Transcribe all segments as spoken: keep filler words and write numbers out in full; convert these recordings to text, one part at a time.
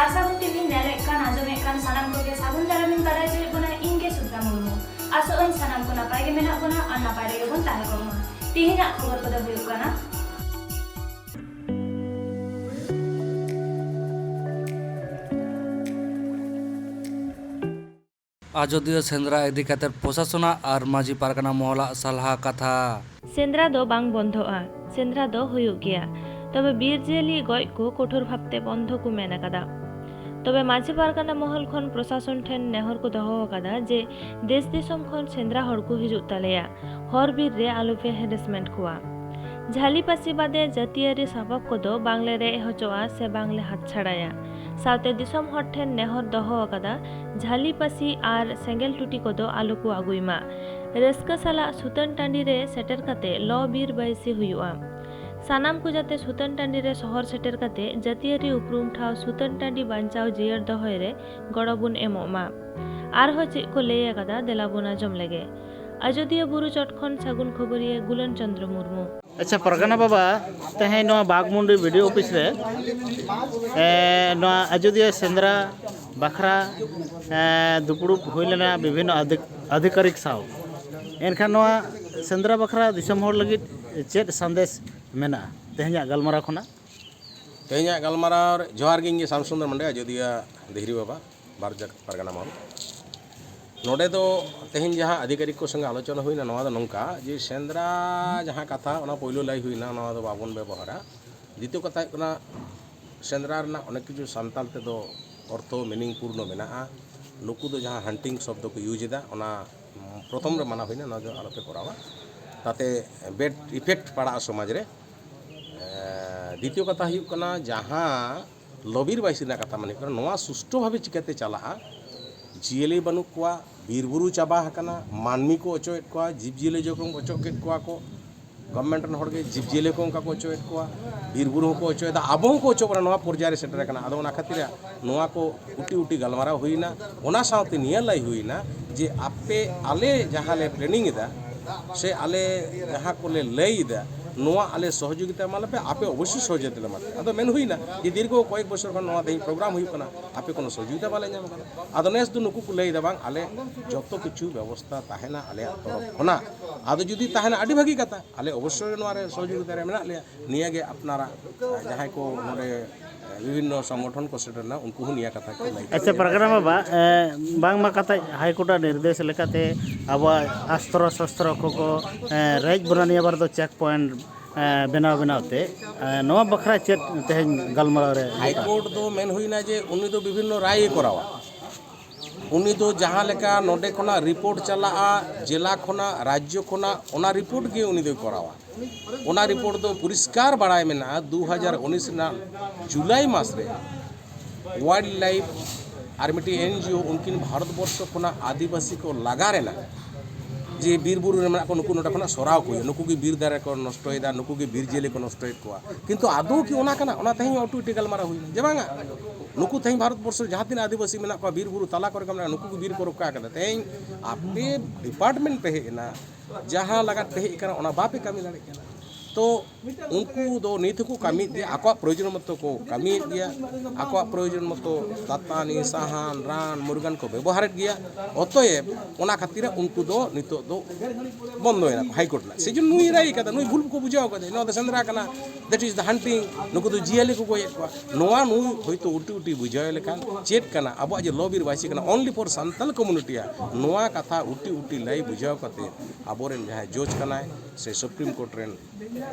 ᱟᱥᱟ ᱠᱚᱨᱤ ᱛᱮᱦᱮᱧ ᱧᱮᱞᱮᱫ ᱠᱟᱱ, ᱟᱸᱡᱚᱢᱮᱫ ᱠᱟᱱ ᱥᱟᱱᱟᱢ ᱠᱚᱜᱮ ᱥᱟᱹᱜᱩᱱ ᱫᱟᱨᱟᱢ ᱤᱧ ᱵᱟᱲᱟᱭ ᱦᱚᱪᱚᱭᱮᱫ ᱵᱚᱱᱟ, ᱤᱧ ᱜᱮ ᱥᱩᱵᱷᱨᱟ ᱢᱩᱨᱢᱩ᱾ ᱟᱥᱚᱜ ᱟᱹᱧ ᱥᱟᱱᱟᱢ ᱠᱚ ᱱᱟᱯᱟᱭ ᱜᱮ ᱢᱮᱱᱟᱜ ᱵᱚᱱᱟ ᱟᱨ ᱱᱟᱯᱟᱭ ᱨᱮᱜᱮ ᱵᱚᱱ ᱛᱟᱦᱮᱸ ᱠᱚᱜ ᱢᱟ᱾ ᱛᱮᱦᱮᱧᱟᱜ ᱠᱷᱚᱵᱚᱨ ᱠᱚᱫᱚ ᱦᱩᱭᱩᱜ ᱠᱟᱱᱟ᱾ ᱟᱡᱚᱫᱤᱭᱟᱹ ᱥᱮᱸᱫᱽᱨᱟ ᱤᱫᱤ ᱠᱟᱛᱮ ᱯᱨᱚᱥᱟᱥᱚᱱᱟᱜ ᱟᱨ ᱢᱟᱹᱡᱷᱤ ᱯᱟᱨᱜᱟᱱᱟ ᱢᱚᱦᱚᱞᱟᱜ ᱥᱟᱞᱦᱟ ᱠᱟᱛᱷᱟ᱾ ᱥᱮᱸᱫᱽᱨᱟ ᱫᱚ ᱵᱟᱝ ᱵᱚᱱᱫᱷᱚᱜᱼᱟ, ᱥᱮᱸᱫᱽᱨᱟ ᱫᱚ ᱦᱩᱭᱩᱜ ᱜᱮᱭᱟ, ᱛᱚᱵᱮ ᱵᱤᱨ ᱡᱤᱭᱟᱹᱞᱤ ᱜᱚᱡ ᱠᱚ ᱠᱚᱴᱷᱳᱨ ᱵᱷᱟᱵᱽᱛᱮ ᱵᱚᱱᱫᱷᱚ ᱠᱚ ᱢᱮᱱ ᱟᱠᱟᱫᱟ᱾ ᱛᱚᱵᱮ ᱢᱟᱹᱡᱷᱤ ᱯᱟᱨᱜᱟᱱᱟ ᱢᱚᱦᱚᱞ ᱠᱷᱚᱱ ᱯᱨᱚᱥᱟᱥᱚᱱ ᱴᱷᱮᱱ ᱱᱮᱦᱚᱨ ᱠᱚ ᱫᱚᱦᱚ ᱟᱠᱟᱫᱟ ᱡᱮ ᱫᱮᱥ ᱫᱤᱥᱚᱢ ᱠᱷᱚᱱ ᱥᱮᱸᱫᱽᱨᱟ ᱦᱚᱲ ᱠᱚ ᱦᱤᱡᱩᱜ ᱛᱟᱞᱮᱭᱟ, ᱦᱚᱨ ᱵᱤᱨ ᱨᱮ ᱟᱞᱚᱯᱮ ᱦᱮᱨᱮᱥᱢᱮᱱᱴ ᱠᱚᱣᱟ᱾ ᱡᱷᱟᱹᱞᱤ ᱯᱟᱹᱥᱤ ᱵᱟᱫᱮ ᱡᱟᱹᱛᱤᱭᱟᱹᱨᱤ ᱥᱟᱯᱟᱵ ᱠᱚᱫᱚ ᱵᱟᱝᱞᱮ ᱨᱮᱡ ᱦᱚᱪᱚᱜᱼᱟ ᱥᱮ ᱵᱟᱝᱞᱮ ᱦᱟᱛᱪᱷᱟᱲᱟᱭᱟ᱾ ᱥᱟᱶᱛᱮ ᱫᱤᱥᱚᱢ ᱦᱚᱲ ᱴᱷᱮᱱ ᱱᱮᱦᱚᱨ ᱫᱚᱦᱚ ᱟᱠᱟᱫᱟ, ᱡᱷᱟᱹᱞᱤ ᱯᱟᱹᱥᱤ ᱟᱨ ᱥᱮᱸᱜᱮᱞ ᱴᱩᱴᱤ ᱠᱚᱫᱚ ᱟᱞᱚ ᱠᱚ ᱟᱹᱜᱩᱭ ᱢᱟ᱾ ᱨᱟᱹᱥᱠᱟᱹ ᱥᱟᱞᱟᱜ ᱥᱩᱛᱟᱹᱱ ᱴᱟᱺᱰᱤ ᱨᱮ ᱥᱮᱴᱮᱨ ᱠᱟᱛᱮ ᱞᱚ ᱵᱤᱨ ᱵᱟᱹᱭᱥᱤ ᱦᱩᱭᱩᱜᱼᱟ᱾ ᱥᱟᱱᱟᱢ ᱠᱚ ᱡᱟᱛᱮ ᱥᱩᱛᱟᱹᱱ ᱴᱟᱺᱰᱤ ᱨᱮ ᱥᱚᱦᱚᱨ ᱥᱮᱴᱮᱨ ᱠᱟᱛᱮ ᱡᱟᱹᱛᱤᱭᱟᱹᱨᱤ ᱩᱯᱨᱩᱢ ᱴᱷᱟᱶ ᱥᱩᱛᱟᱹᱱ ᱴᱟᱺᱰᱤ ᱵᱟᱧᱪᱟᱣ ᱡᱤᱭᱟᱹᱲ ᱫᱚᱦᱚᱭ ᱨᱮ ᱜᱚᱲᱚ ᱵᱚᱱ ᱮᱢᱚᱜ ᱢᱟ᱾ ᱟᱨᱦᱚᱸ ᱪᱮᱫ ᱠᱚ ᱞᱟᱹᱭ ᱟᱠᱟᱫᱟ, ᱫᱮᱞᱟ ᱵᱚᱱ ᱟᱸᱡᱚᱢ ᱞᱮᱜᱮ᱾ ᱟᱡᱚᱫᱤᱭᱟᱹ ᱵᱩᱨᱩ ᱪᱚᱴ ᱠᱷᱚᱱ ᱥᱟᱹᱜᱩᱱ ᱠᱷᱚᱵᱚᱨᱤᱭᱟᱹ ᱜᱩᱞᱟᱱ ᱪᱚᱸᱫᱽᱨᱚ ᱢᱩᱨᱢᱩ᱾ ᱟᱪᱪᱷᱟ, ᱯᱟᱨᱜᱟᱱᱟ ᱵᱟᱵᱟ, ᱛᱮᱦᱮᱧ ᱱᱚᱣᱟ ᱵᱟᱜᱽᱢᱩᱱᱰᱤ ᱵᱤ ᱰᱤ ᱳ ᱚᱯᱷᱤᱥ ᱨᱮ, ᱮ, ᱱᱚᱣᱟ ᱟᱡᱚᱫᱤᱭᱟᱹ ᱥᱮᱸᱫᱽᱨᱟ ᱵᱟᱠᱷᱨᱟ, ᱮ, ᱫᱩᱯᱲᱩᱵ ᱦᱩᱭ ᱞᱮᱱᱟ ᱵᱤᱵᱷᱤᱱᱱᱚ ᱟᱫᱷᱤᱠ-, ᱟᱫᱷᱤᱠᱟᱨᱤᱠ ᱥᱟᱶ᱾ ᱮᱱᱠᱷᱟᱱ ᱱᱚᱣᱟ ᱥᱮᱸᱫᱽᱨᱟ ᱵᱟᱠᱷᱨᱟ ᱫᱤᱥᱚᱢ ᱦᱚᱲ ᱞᱟᱹᱜᱤᱫ ᱪᱮᱫ ᱥᱟᱸᱫᱮᱥ ᱢᱮᱱᱟᱜᱼᱟ ᱛᱮᱦᱮᱧᱟᱜ ᱜᱟᱞᱢᱟᱨᱟᱣ ᱠᱷᱚᱱᱟᱜ? ᱛᱮᱦᱮᱧᱟᱜ ᱜᱟᱞᱢᱟᱨᱟᱣ ᱨᱮ ᱡᱚᱦᱟᱨ ᱜᱮ, ᱤᱧ ᱜᱮ ᱥᱟᱢ ᱥᱩᱱᱫᱚᱨ ᱢᱟᱱᱰᱤ, ᱟᱡᱚᱫᱤᱭᱟᱹ ᱫᱤᱦᱨᱤ ᱵᱟᱵᱟ, ᱵᱷᱟᱨᱚᱛ ᱡᱟᱠᱟᱛ ᱯᱟᱨᱜᱟᱱᱟ ᱢᱚᱦᱚᱞ᱾ ᱱᱚᱰᱮ ᱫᱚ ᱛᱮᱦᱮᱧ ᱡᱟᱦᱟᱸ ᱟᱫᱷᱤᱠᱟᱨᱤᱠ ᱠᱚ ᱥᱚᱸᱜᱮ ᱟᱞᱳᱪᱚᱱᱟ ᱦᱩᱭᱱᱟ, ᱱᱚᱣᱟ ᱫᱚ ᱱᱚᱝᱠᱟ ᱡᱮ ᱥᱮᱸᱫᱽᱨᱟ ᱡᱟᱦᱟᱸ ᱠᱟᱛᱷᱟ, ᱚᱱᱟ ᱯᱳᱭᱞᱳ ᱞᱟᱹᱭ ᱦᱩᱭᱱᱟ, ᱱᱚᱣᱟ ᱫᱚ ᱵᱟᱵᱚᱱ ᱵᱮᱵᱚᱦᱟᱨᱟ᱾ ᱫᱤᱛᱤᱭᱚ ᱠᱟᱛᱷᱟ ᱦᱩᱭᱩᱜ ᱠᱟᱱᱟ, ᱥᱮᱸᱫᱽᱨᱟ ᱨᱮᱱᱟᱜ ᱚᱱᱮᱠ ᱠᱤᱪᱷᱩ ᱥᱟᱱᱛᱟᱲ ᱛᱮᱫᱚ ᱚᱨᱛᱷᱚ, ᱢᱤᱱᱤᱝ ᱯᱩᱨᱱᱚ ᱢᱮᱱᱟᱜᱼᱟ᱾ ᱱᱩᱠᱩ ᱫᱚ ᱡᱟᱦᱟᱸ ᱦᱟᱱᱴᱤᱝ ᱥᱚᱵᱫᱚ ᱠᱚ ᱤᱭᱩᱡᱽ ᱮᱫᱟ, ᱚᱱᱟ ᱯᱨᱚᱛᱷᱚᱢ ᱨᱮ ᱢᱟᱱᱟ ᱦᱩᱭᱱᱟ, ᱱᱚᱣᱟ ᱫᱚ ᱟᱞᱚᱯᱮ ᱠᱚᱨᱟᱣᱟ, ᱛᱟᱛᱮ ᱵᱮᱰ ᱤᱯᱷᱮᱠᱴ ᱯᱟᱲᱟᱜᱼᱟ ᱥᱚᱢᱟᱡᱽ ᱨᱮ᱾ ᱮ, ᱫᱤᱛᱤᱭᱚ ᱠᱟᱛᱷᱟ ᱦᱩᱭᱩᱜ ᱠᱟᱱᱟ, ᱡᱟᱦᱟᱸ ᱞᱚᱵᱤᱨ ᱵᱟᱭᱥᱤ ᱨᱮᱱᱟᱜ ᱠᱟᱛᱷᱟ ᱢᱮᱱ ᱦᱩᱭᱩᱜ ᱠᱟᱱᱟ, ᱱᱚᱣᱟ ᱥᱩᱥᱴᱷᱩ ᱵᱷᱟᱵᱮ ᱪᱤᱠᱟᱹᱛᱮ ᱪᱟᱞᱟᱜᱼᱟ? ᱡᱤᱭᱟᱹᱞᱤ ᱵᱟᱹᱱᱩᱜ ᱠᱚᱣᱟ, ᱵᱤᱨ ᱵᱩᱨᱩ ᱪᱟᱵᱟ ᱟᱠᱟᱱᱟ, ᱢᱟᱹᱱᱢᱤ ᱠᱚ ᱚᱪᱚᱭᱮᱫ ᱠᱚᱣᱟ, ᱡᱤᱵᱽ ᱡᱤᱭᱟᱹᱞᱤ ᱡᱚᱠᱷᱚᱱ ᱚᱪᱚ ᱠᱮᱫ ᱠᱚᱣᱟ ᱠᱚ, ᱜᱚᱵᱷᱢᱮᱱᱴ ᱨᱮᱱ ᱦᱚᱲ ᱜᱮ ᱡᱤᱵᱽ ᱡᱤᱭᱟᱹᱞᱤ ᱠᱚ ᱚᱱᱠᱟ ᱠᱚ ᱚᱪᱚᱭᱮᱫ ᱠᱚᱣᱟ, ᱵᱤᱨ ᱵᱩᱨᱩ ᱦᱚᱸᱠᱚ ᱚᱪᱚᱭᱮᱫᱟ, ᱟᱵᱚ ᱦᱚᱸᱠᱚ ᱚᱪᱚ ᱵᱚᱱᱟ, ᱱᱚᱣᱟ ᱯᱚᱨᱡᱟᱭ ᱨᱮ ᱥᱮᱴᱮᱨ ᱟᱠᱟᱱᱟ᱾ ᱟᱫᱚ ᱚᱱᱟ ᱠᱷᱟᱹᱛᱤᱨ ᱱᱚᱣᱟ ᱠᱚ ᱩᱴᱤ ᱩᱴᱤ ᱜᱟᱞᱢᱟᱨᱟᱣ ᱦᱩᱭᱱᱟ᱾ ᱚᱱᱟ ᱥᱟᱶᱛᱮ ᱱᱤᱭᱟᱹ ᱞᱟᱹᱭ ᱦᱩᱭᱱᱟ ᱡᱮ ᱟᱯᱮ, ᱟᱞᱮ ᱡᱟᱦᱟᱸ ᱞᱮ ᱯᱞᱮᱱᱤᱝ ᱮᱫᱟ ᱥᱮ ᱟᱞᱮ ᱡᱟᱦᱟᱸ ᱠᱚᱞᱮ ᱞᱟᱹᱭ ᱮᱫᱟ, ᱱᱚᱣᱟ ᱟᱞᱮ ᱥᱚᱦᱚᱡᱳᱜᱤᱛᱟ ᱮᱢᱟ ᱞᱮᱯᱮ, ᱟᱯᱮ ᱚᱵᱚᱥᱥᱳᱭ ᱥᱚᱦᱚᱡᱳᱜᱤᱛᱟ ᱞᱮ ᱮᱢᱟ ᱯᱮᱭᱟ᱾ ᱟᱫᱚ ᱢᱮᱱ ᱦᱩᱭᱱᱟ ᱡᱮ ᱫᱤᱨᱜᱷᱚ ᱠᱚᱭᱮᱠ ᱵᱚᱪᱷᱚᱨ ᱠᱷᱚᱱ ᱱᱚᱣᱟ ᱛᱮᱦᱮᱧ ᱯᱨᱳᱜᱨᱟᱢ ᱦᱩᱭᱩᱜ ᱠᱟᱱᱟ, ᱟᱯᱮ ᱠᱳᱱᱳ ᱥᱚᱦᱚᱡᱳᱜᱤᱛᱟ ᱵᱟᱞᱮ ᱧᱟᱢ ᱠᱟᱫᱟ᱾ ᱟᱫᱚ ᱱᱮᱥ ᱫᱚ ᱱᱩᱠᱩ ᱠᱚ ᱞᱟᱹᱭ ᱮᱫᱟ, ᱵᱟᱝ, ᱟᱞᱮ ᱡᱚᱛᱚ ᱠᱤᱪᱷᱩ ᱵᱮᱵᱚᱥᱛᱷᱟ ᱛᱟᱦᱮᱱᱟ ᱟᱞᱮᱭᱟᱜ ᱛᱚᱨᱚᱯ ᱠᱷᱚᱱᱟᱜ᱾ ᱟᱫᱚ ᱡᱩᱫᱤ ᱛᱟᱦᱮᱱᱟ, ᱟᱹᱰᱤ ᱵᱷᱟᱹᱜᱤ ᱠᱟᱛᱷᱟ, ᱟᱞᱮ ᱚᱵᱚᱥᱥᱳᱭ ᱱᱚᱣᱟ ᱨᱮ ᱥᱚᱦᱚᱡᱳᱜᱤᱛᱟ ᱨᱮ ᱢᱮᱱᱟᱜ ᱞᱮᱭᱟ᱾ ᱱᱤᱭᱟᱹ ᱜᱮ ᱟᱯᱱᱟᱨᱟᱜ, ᱡᱟᱦᱟᱸᱭ ᱠᱚ ᱱᱚᱰᱮ ᱵᱤᱵᱷᱤᱱᱱᱚ ᱥᱚᱝᱜᱚᱴᱷᱚᱱ ᱠᱚ ᱥᱮᱴᱮᱨ ᱞᱮᱱᱟ, ᱩᱱᱠᱩ ᱦᱚᱸ ᱱᱤᱭᱟᱹ ᱠᱟᱛᱷᱟ ᱠᱚ ᱞᱟᱹᱭ ᱠᱮᱫᱟ᱾ ᱟᱪᱪᱷᱟ, ᱯᱨᱚᱜᱨᱟᱢ ᱵᱟᱵᱟ, ᱮ, ᱵᱟᱝᱢᱟ ᱠᱟᱛᱷᱟ ᱦᱟᱭᱠᱳᱨᱴᱟᱜ ᱱᱤᱨᱫᱮᱥ ᱞᱮᱠᱟᱛᱮ ᱟᱵᱚᱣᱟᱜ ᱟᱥᱛᱨᱚ ᱥᱚᱥᱛᱨᱚ ᱠᱚᱠᱚ, ᱮ, ᱨᱮᱡ ᱵᱚᱱᱟ ᱱᱤᱭᱟᱹ ᱵᱟᱨ ᱫᱚ ᱪᱮᱠ ᱯᱚᱭᱮᱱᱴ, ᱮ, ᱵᱮᱱᱟᱣ ᱵᱮᱱᱟᱣ ᱛᱮ, ᱮ, ᱱᱚᱣᱟ ᱵᱟᱠᱷᱨᱟ ᱪᱮᱫ ᱛᱮᱦᱮᱧ ᱜᱟᱞᱢᱟᱨᱟᱣ ᱨᱮ? ᱦᱟᱭᱠᱳᱨᱴ ᱫᱚ ᱢᱮᱱ ᱦᱩᱭᱱᱟ ᱡᱮ ᱩᱱᱤ ᱫᱚ ᱵᱤᱵᱷᱤᱱᱱᱚ ᱨᱟᱭ ᱮ ᱠᱚᱨᱟᱣᱟ᱾ ᱩᱱᱤ ᱫᱚ ᱡᱟᱦᱟᱸ ᱞᱮᱠᱟ ᱱᱚᱰᱮ ᱠᱷᱚᱱᱟᱜ ᱨᱤᱯᱳᱨᱴ ᱪᱟᱞᱟᱜᱼᱟ, ᱡᱮᱞᱟ ᱠᱷᱚᱱᱟᱜ, ᱨᱟᱡᱽᱡᱚ ᱠᱷᱚᱱᱟᱜ, ᱚᱱᱟ ᱨᱤᱯᱳᱨᱴ ᱜᱮ ᱩᱱᱤ ᱫᱚᱭ ᱠᱚᱨᱟᱣᱟ᱾ ᱚᱱᱟ ᱨᱤᱯᱳᱨᱴ ᱫᱚ ᱯᱚᱨᱤᱥᱠᱟᱨ ᱵᱟᱲᱟᱭ ᱢᱮᱱᱟᱜᱼᱟ, ᱫᱩ ᱦᱟᱡᱟᱨ ᱩᱱᱤᱥ ᱨᱮᱱᱟᱜ ᱡᱩᱞᱟᱭ ᱢᱟᱥ ᱨᱮ ᱳᱣᱟᱭᱤᱞᱰ ᱞᱟᱭᱤᱯᱷ ᱟᱨ ᱢᱤᱫᱴᱤᱡ ᱮᱱᱡᱤᱳ ᱩᱱᱠᱤᱱ ᱵᱷᱟᱨᱚᱛ ᱵᱚᱨᱥᱚ ᱠᱷᱚᱱᱟᱜ ᱟᱹᱫᱤᱵᱟᱹᱥᱤ ᱠᱚ ᱞᱟᱜᱟ ᱨᱮᱱᱟᱜ, ᱡᱮ ᱵᱤᱨ ᱵᱩᱨᱩ ᱨᱮ ᱢᱮᱱᱟᱜ ᱠᱚ, ᱱᱩᱠᱩ ᱱᱚᱰᱮ ᱠᱷᱚᱱᱟᱜ ᱥᱚᱨᱟᱣ ᱠᱚ ᱦᱩᱭᱩᱜᱼᱟ, ᱱᱩᱠᱩ ᱜᱮ ᱵᱤᱨ ᱫᱟᱨᱮ ᱠᱚ ᱱᱚᱥᱴᱚᱭᱮᱫᱟ, ᱱᱩᱠᱩ ᱜᱮ ᱵᱤᱨ ᱡᱤᱭᱟᱹᱞᱤ ᱠᱚ ᱱᱚᱥᱴᱚᱭᱮᱫ ᱠᱚᱣᱟ᱾ ᱠᱤᱱᱛᱩ ᱟᱫᱚ ᱠᱤ ᱚᱱᱟ ᱠᱟᱱᱟ? ᱚᱱᱟ ᱛᱮᱦᱮᱧ ᱚᱴᱩ ᱤᱴᱤ ᱜᱟᱞᱢᱟᱨᱟᱣ ᱦᱩᱭᱱᱟ ᱡᱮ ᱵᱟᱝᱟ, ᱱᱩᱠᱩ ᱛᱮᱦᱮᱧ ᱵᱷᱟᱨᱚᱛ ᱵᱚᱨᱥᱚ ᱨᱮ ᱡᱟᱦᱟᱸ ᱛᱤᱱᱟᱹᱜ ᱟᱹᱫᱤᱵᱟᱹᱥᱤ ᱢᱮᱱᱟᱜ ᱠᱚᱣᱟ, ᱵᱤᱨ ᱵᱩᱨᱩ ᱛᱟᱞᱟ ᱠᱚᱨᱮ ᱠᱚ ᱢᱮᱱᱟᱜᱼᱟ, ᱱᱩᱠᱩ ᱠᱚ ᱵᱤᱨ ᱠᱚ ᱨᱚᱠᱠᱷᱟ ᱠᱟᱫᱟ᱾ ᱛᱮᱦᱮᱧ ᱟᱯᱮ ᱰᱤᱯᱟᱨᱴᱢᱮᱱᱴ ᱯᱮ ᱦᱮᱡ ᱮᱱᱟ, ᱡᱟᱦᱟᱸ ᱞᱟᱜᱟᱫ ᱯᱮ ᱦᱮᱡ ᱟᱠᱟᱱᱟ, ᱚᱱᱟ ᱵᱟᱯᱮ ᱠᱟᱹᱢᱤ ᱫᱟᱲᱮᱭᱟᱜ ᱠᱟᱱᱟ᱾ ᱛᱚ ᱩᱱᱠᱩ ᱫᱚ ᱱᱤᱛ ᱦᱚᱸᱠᱚ ᱠᱟᱹᱢᱤᱭᱮᱫ ᱜᱮᱭᱟ, ᱟᱠᱚᱣᱟᱜ ᱯᱨᱚᱭᱳᱡᱚᱱ ᱢᱚᱛᱚ ᱠᱚ ᱠᱟᱹᱢᱤᱭᱮᱫ ᱜᱮᱭᱟ, ᱟᱠᱚᱣᱟᱜ ᱯᱨᱚᱭᱳᱡᱚᱱ ᱢᱚᱛᱚ ᱫᱟᱹᱛᱟᱹᱱᱤ, ᱥᱟᱦᱟᱱ, ᱨᱟᱱ, ᱢᱩᱨᱜᱟᱱ ᱠᱚ ᱵᱮᱵᱚᱦᱟᱨᱮᱫ ᱜᱮᱭᱟ᱾ ᱚᱛᱚᱭᱮᱵ ᱚᱱᱟ ᱠᱷᱟᱹᱛᱤᱨ ᱩᱱᱠᱩ ᱫᱚ ᱱᱤᱛᱚᱜ ᱫᱚ ᱵᱚᱱᱫᱚᱭᱮᱱᱟ ᱠᱚ ᱦᱟᱭᱠᱳᱨᱴ ᱨᱮᱱᱟᱜ᱾ ᱥᱮ ᱡᱚᱱᱱᱚ ᱱᱩᱭ ᱨᱟᱭ ᱠᱟᱫᱟ, ᱱᱩᱭ ᱵᱷᱩᱞ ᱠᱚ ᱵᱩᱡᱷᱟᱹᱣ ᱠᱟᱫᱟ, ᱱᱚᱣᱟ ᱫᱚ ᱥᱮᱸᱫᱽᱨᱟ ᱠᱟᱱᱟ, that is the hunting, ᱱᱩᱠᱩ ᱫᱚ ᱡᱤᱭᱟᱹᱞᱤ ᱠᱚ ᱜᱚᱡᱮᱫ ᱠᱚᱣᱟ᱾ ᱱᱚᱣᱟ ᱱᱩᱭ ᱦᱚᱭᱛᱳ ᱩᱴᱤ ᱩᱴᱤ ᱵᱩᱡᱷᱟᱹᱣ ᱞᱮᱠᱷᱟᱱ ᱪᱮᱫ ᱠᱟᱱᱟ, ᱟᱵᱚᱣᱟᱜ ᱡᱮ ᱞᱚ ᱵᱤᱨ ᱵᱟᱭᱥᱤ ᱠᱟᱱᱟ, only for ᱥᱟᱱᱛᱟᱞ community ᱟᱜ, ᱱᱚᱣᱟ ᱠᱟᱛᱷᱟ ᱩᱴᱤ ᱩᱴᱤ ᱞᱟᱹᱭ ᱵᱩᱡᱷᱟᱹᱣ ᱠᱟᱛᱮ ᱟᱵᱚᱨᱮᱱ ᱡᱟᱦᱟᱸᱭ ᱡᱚᱡᱽ ᱠᱟᱱᱟᱭ ᱥᱮ ᱥᱩᱯᱨᱤᱢ ᱠᱳᱨᱴ ᱨᱮᱱ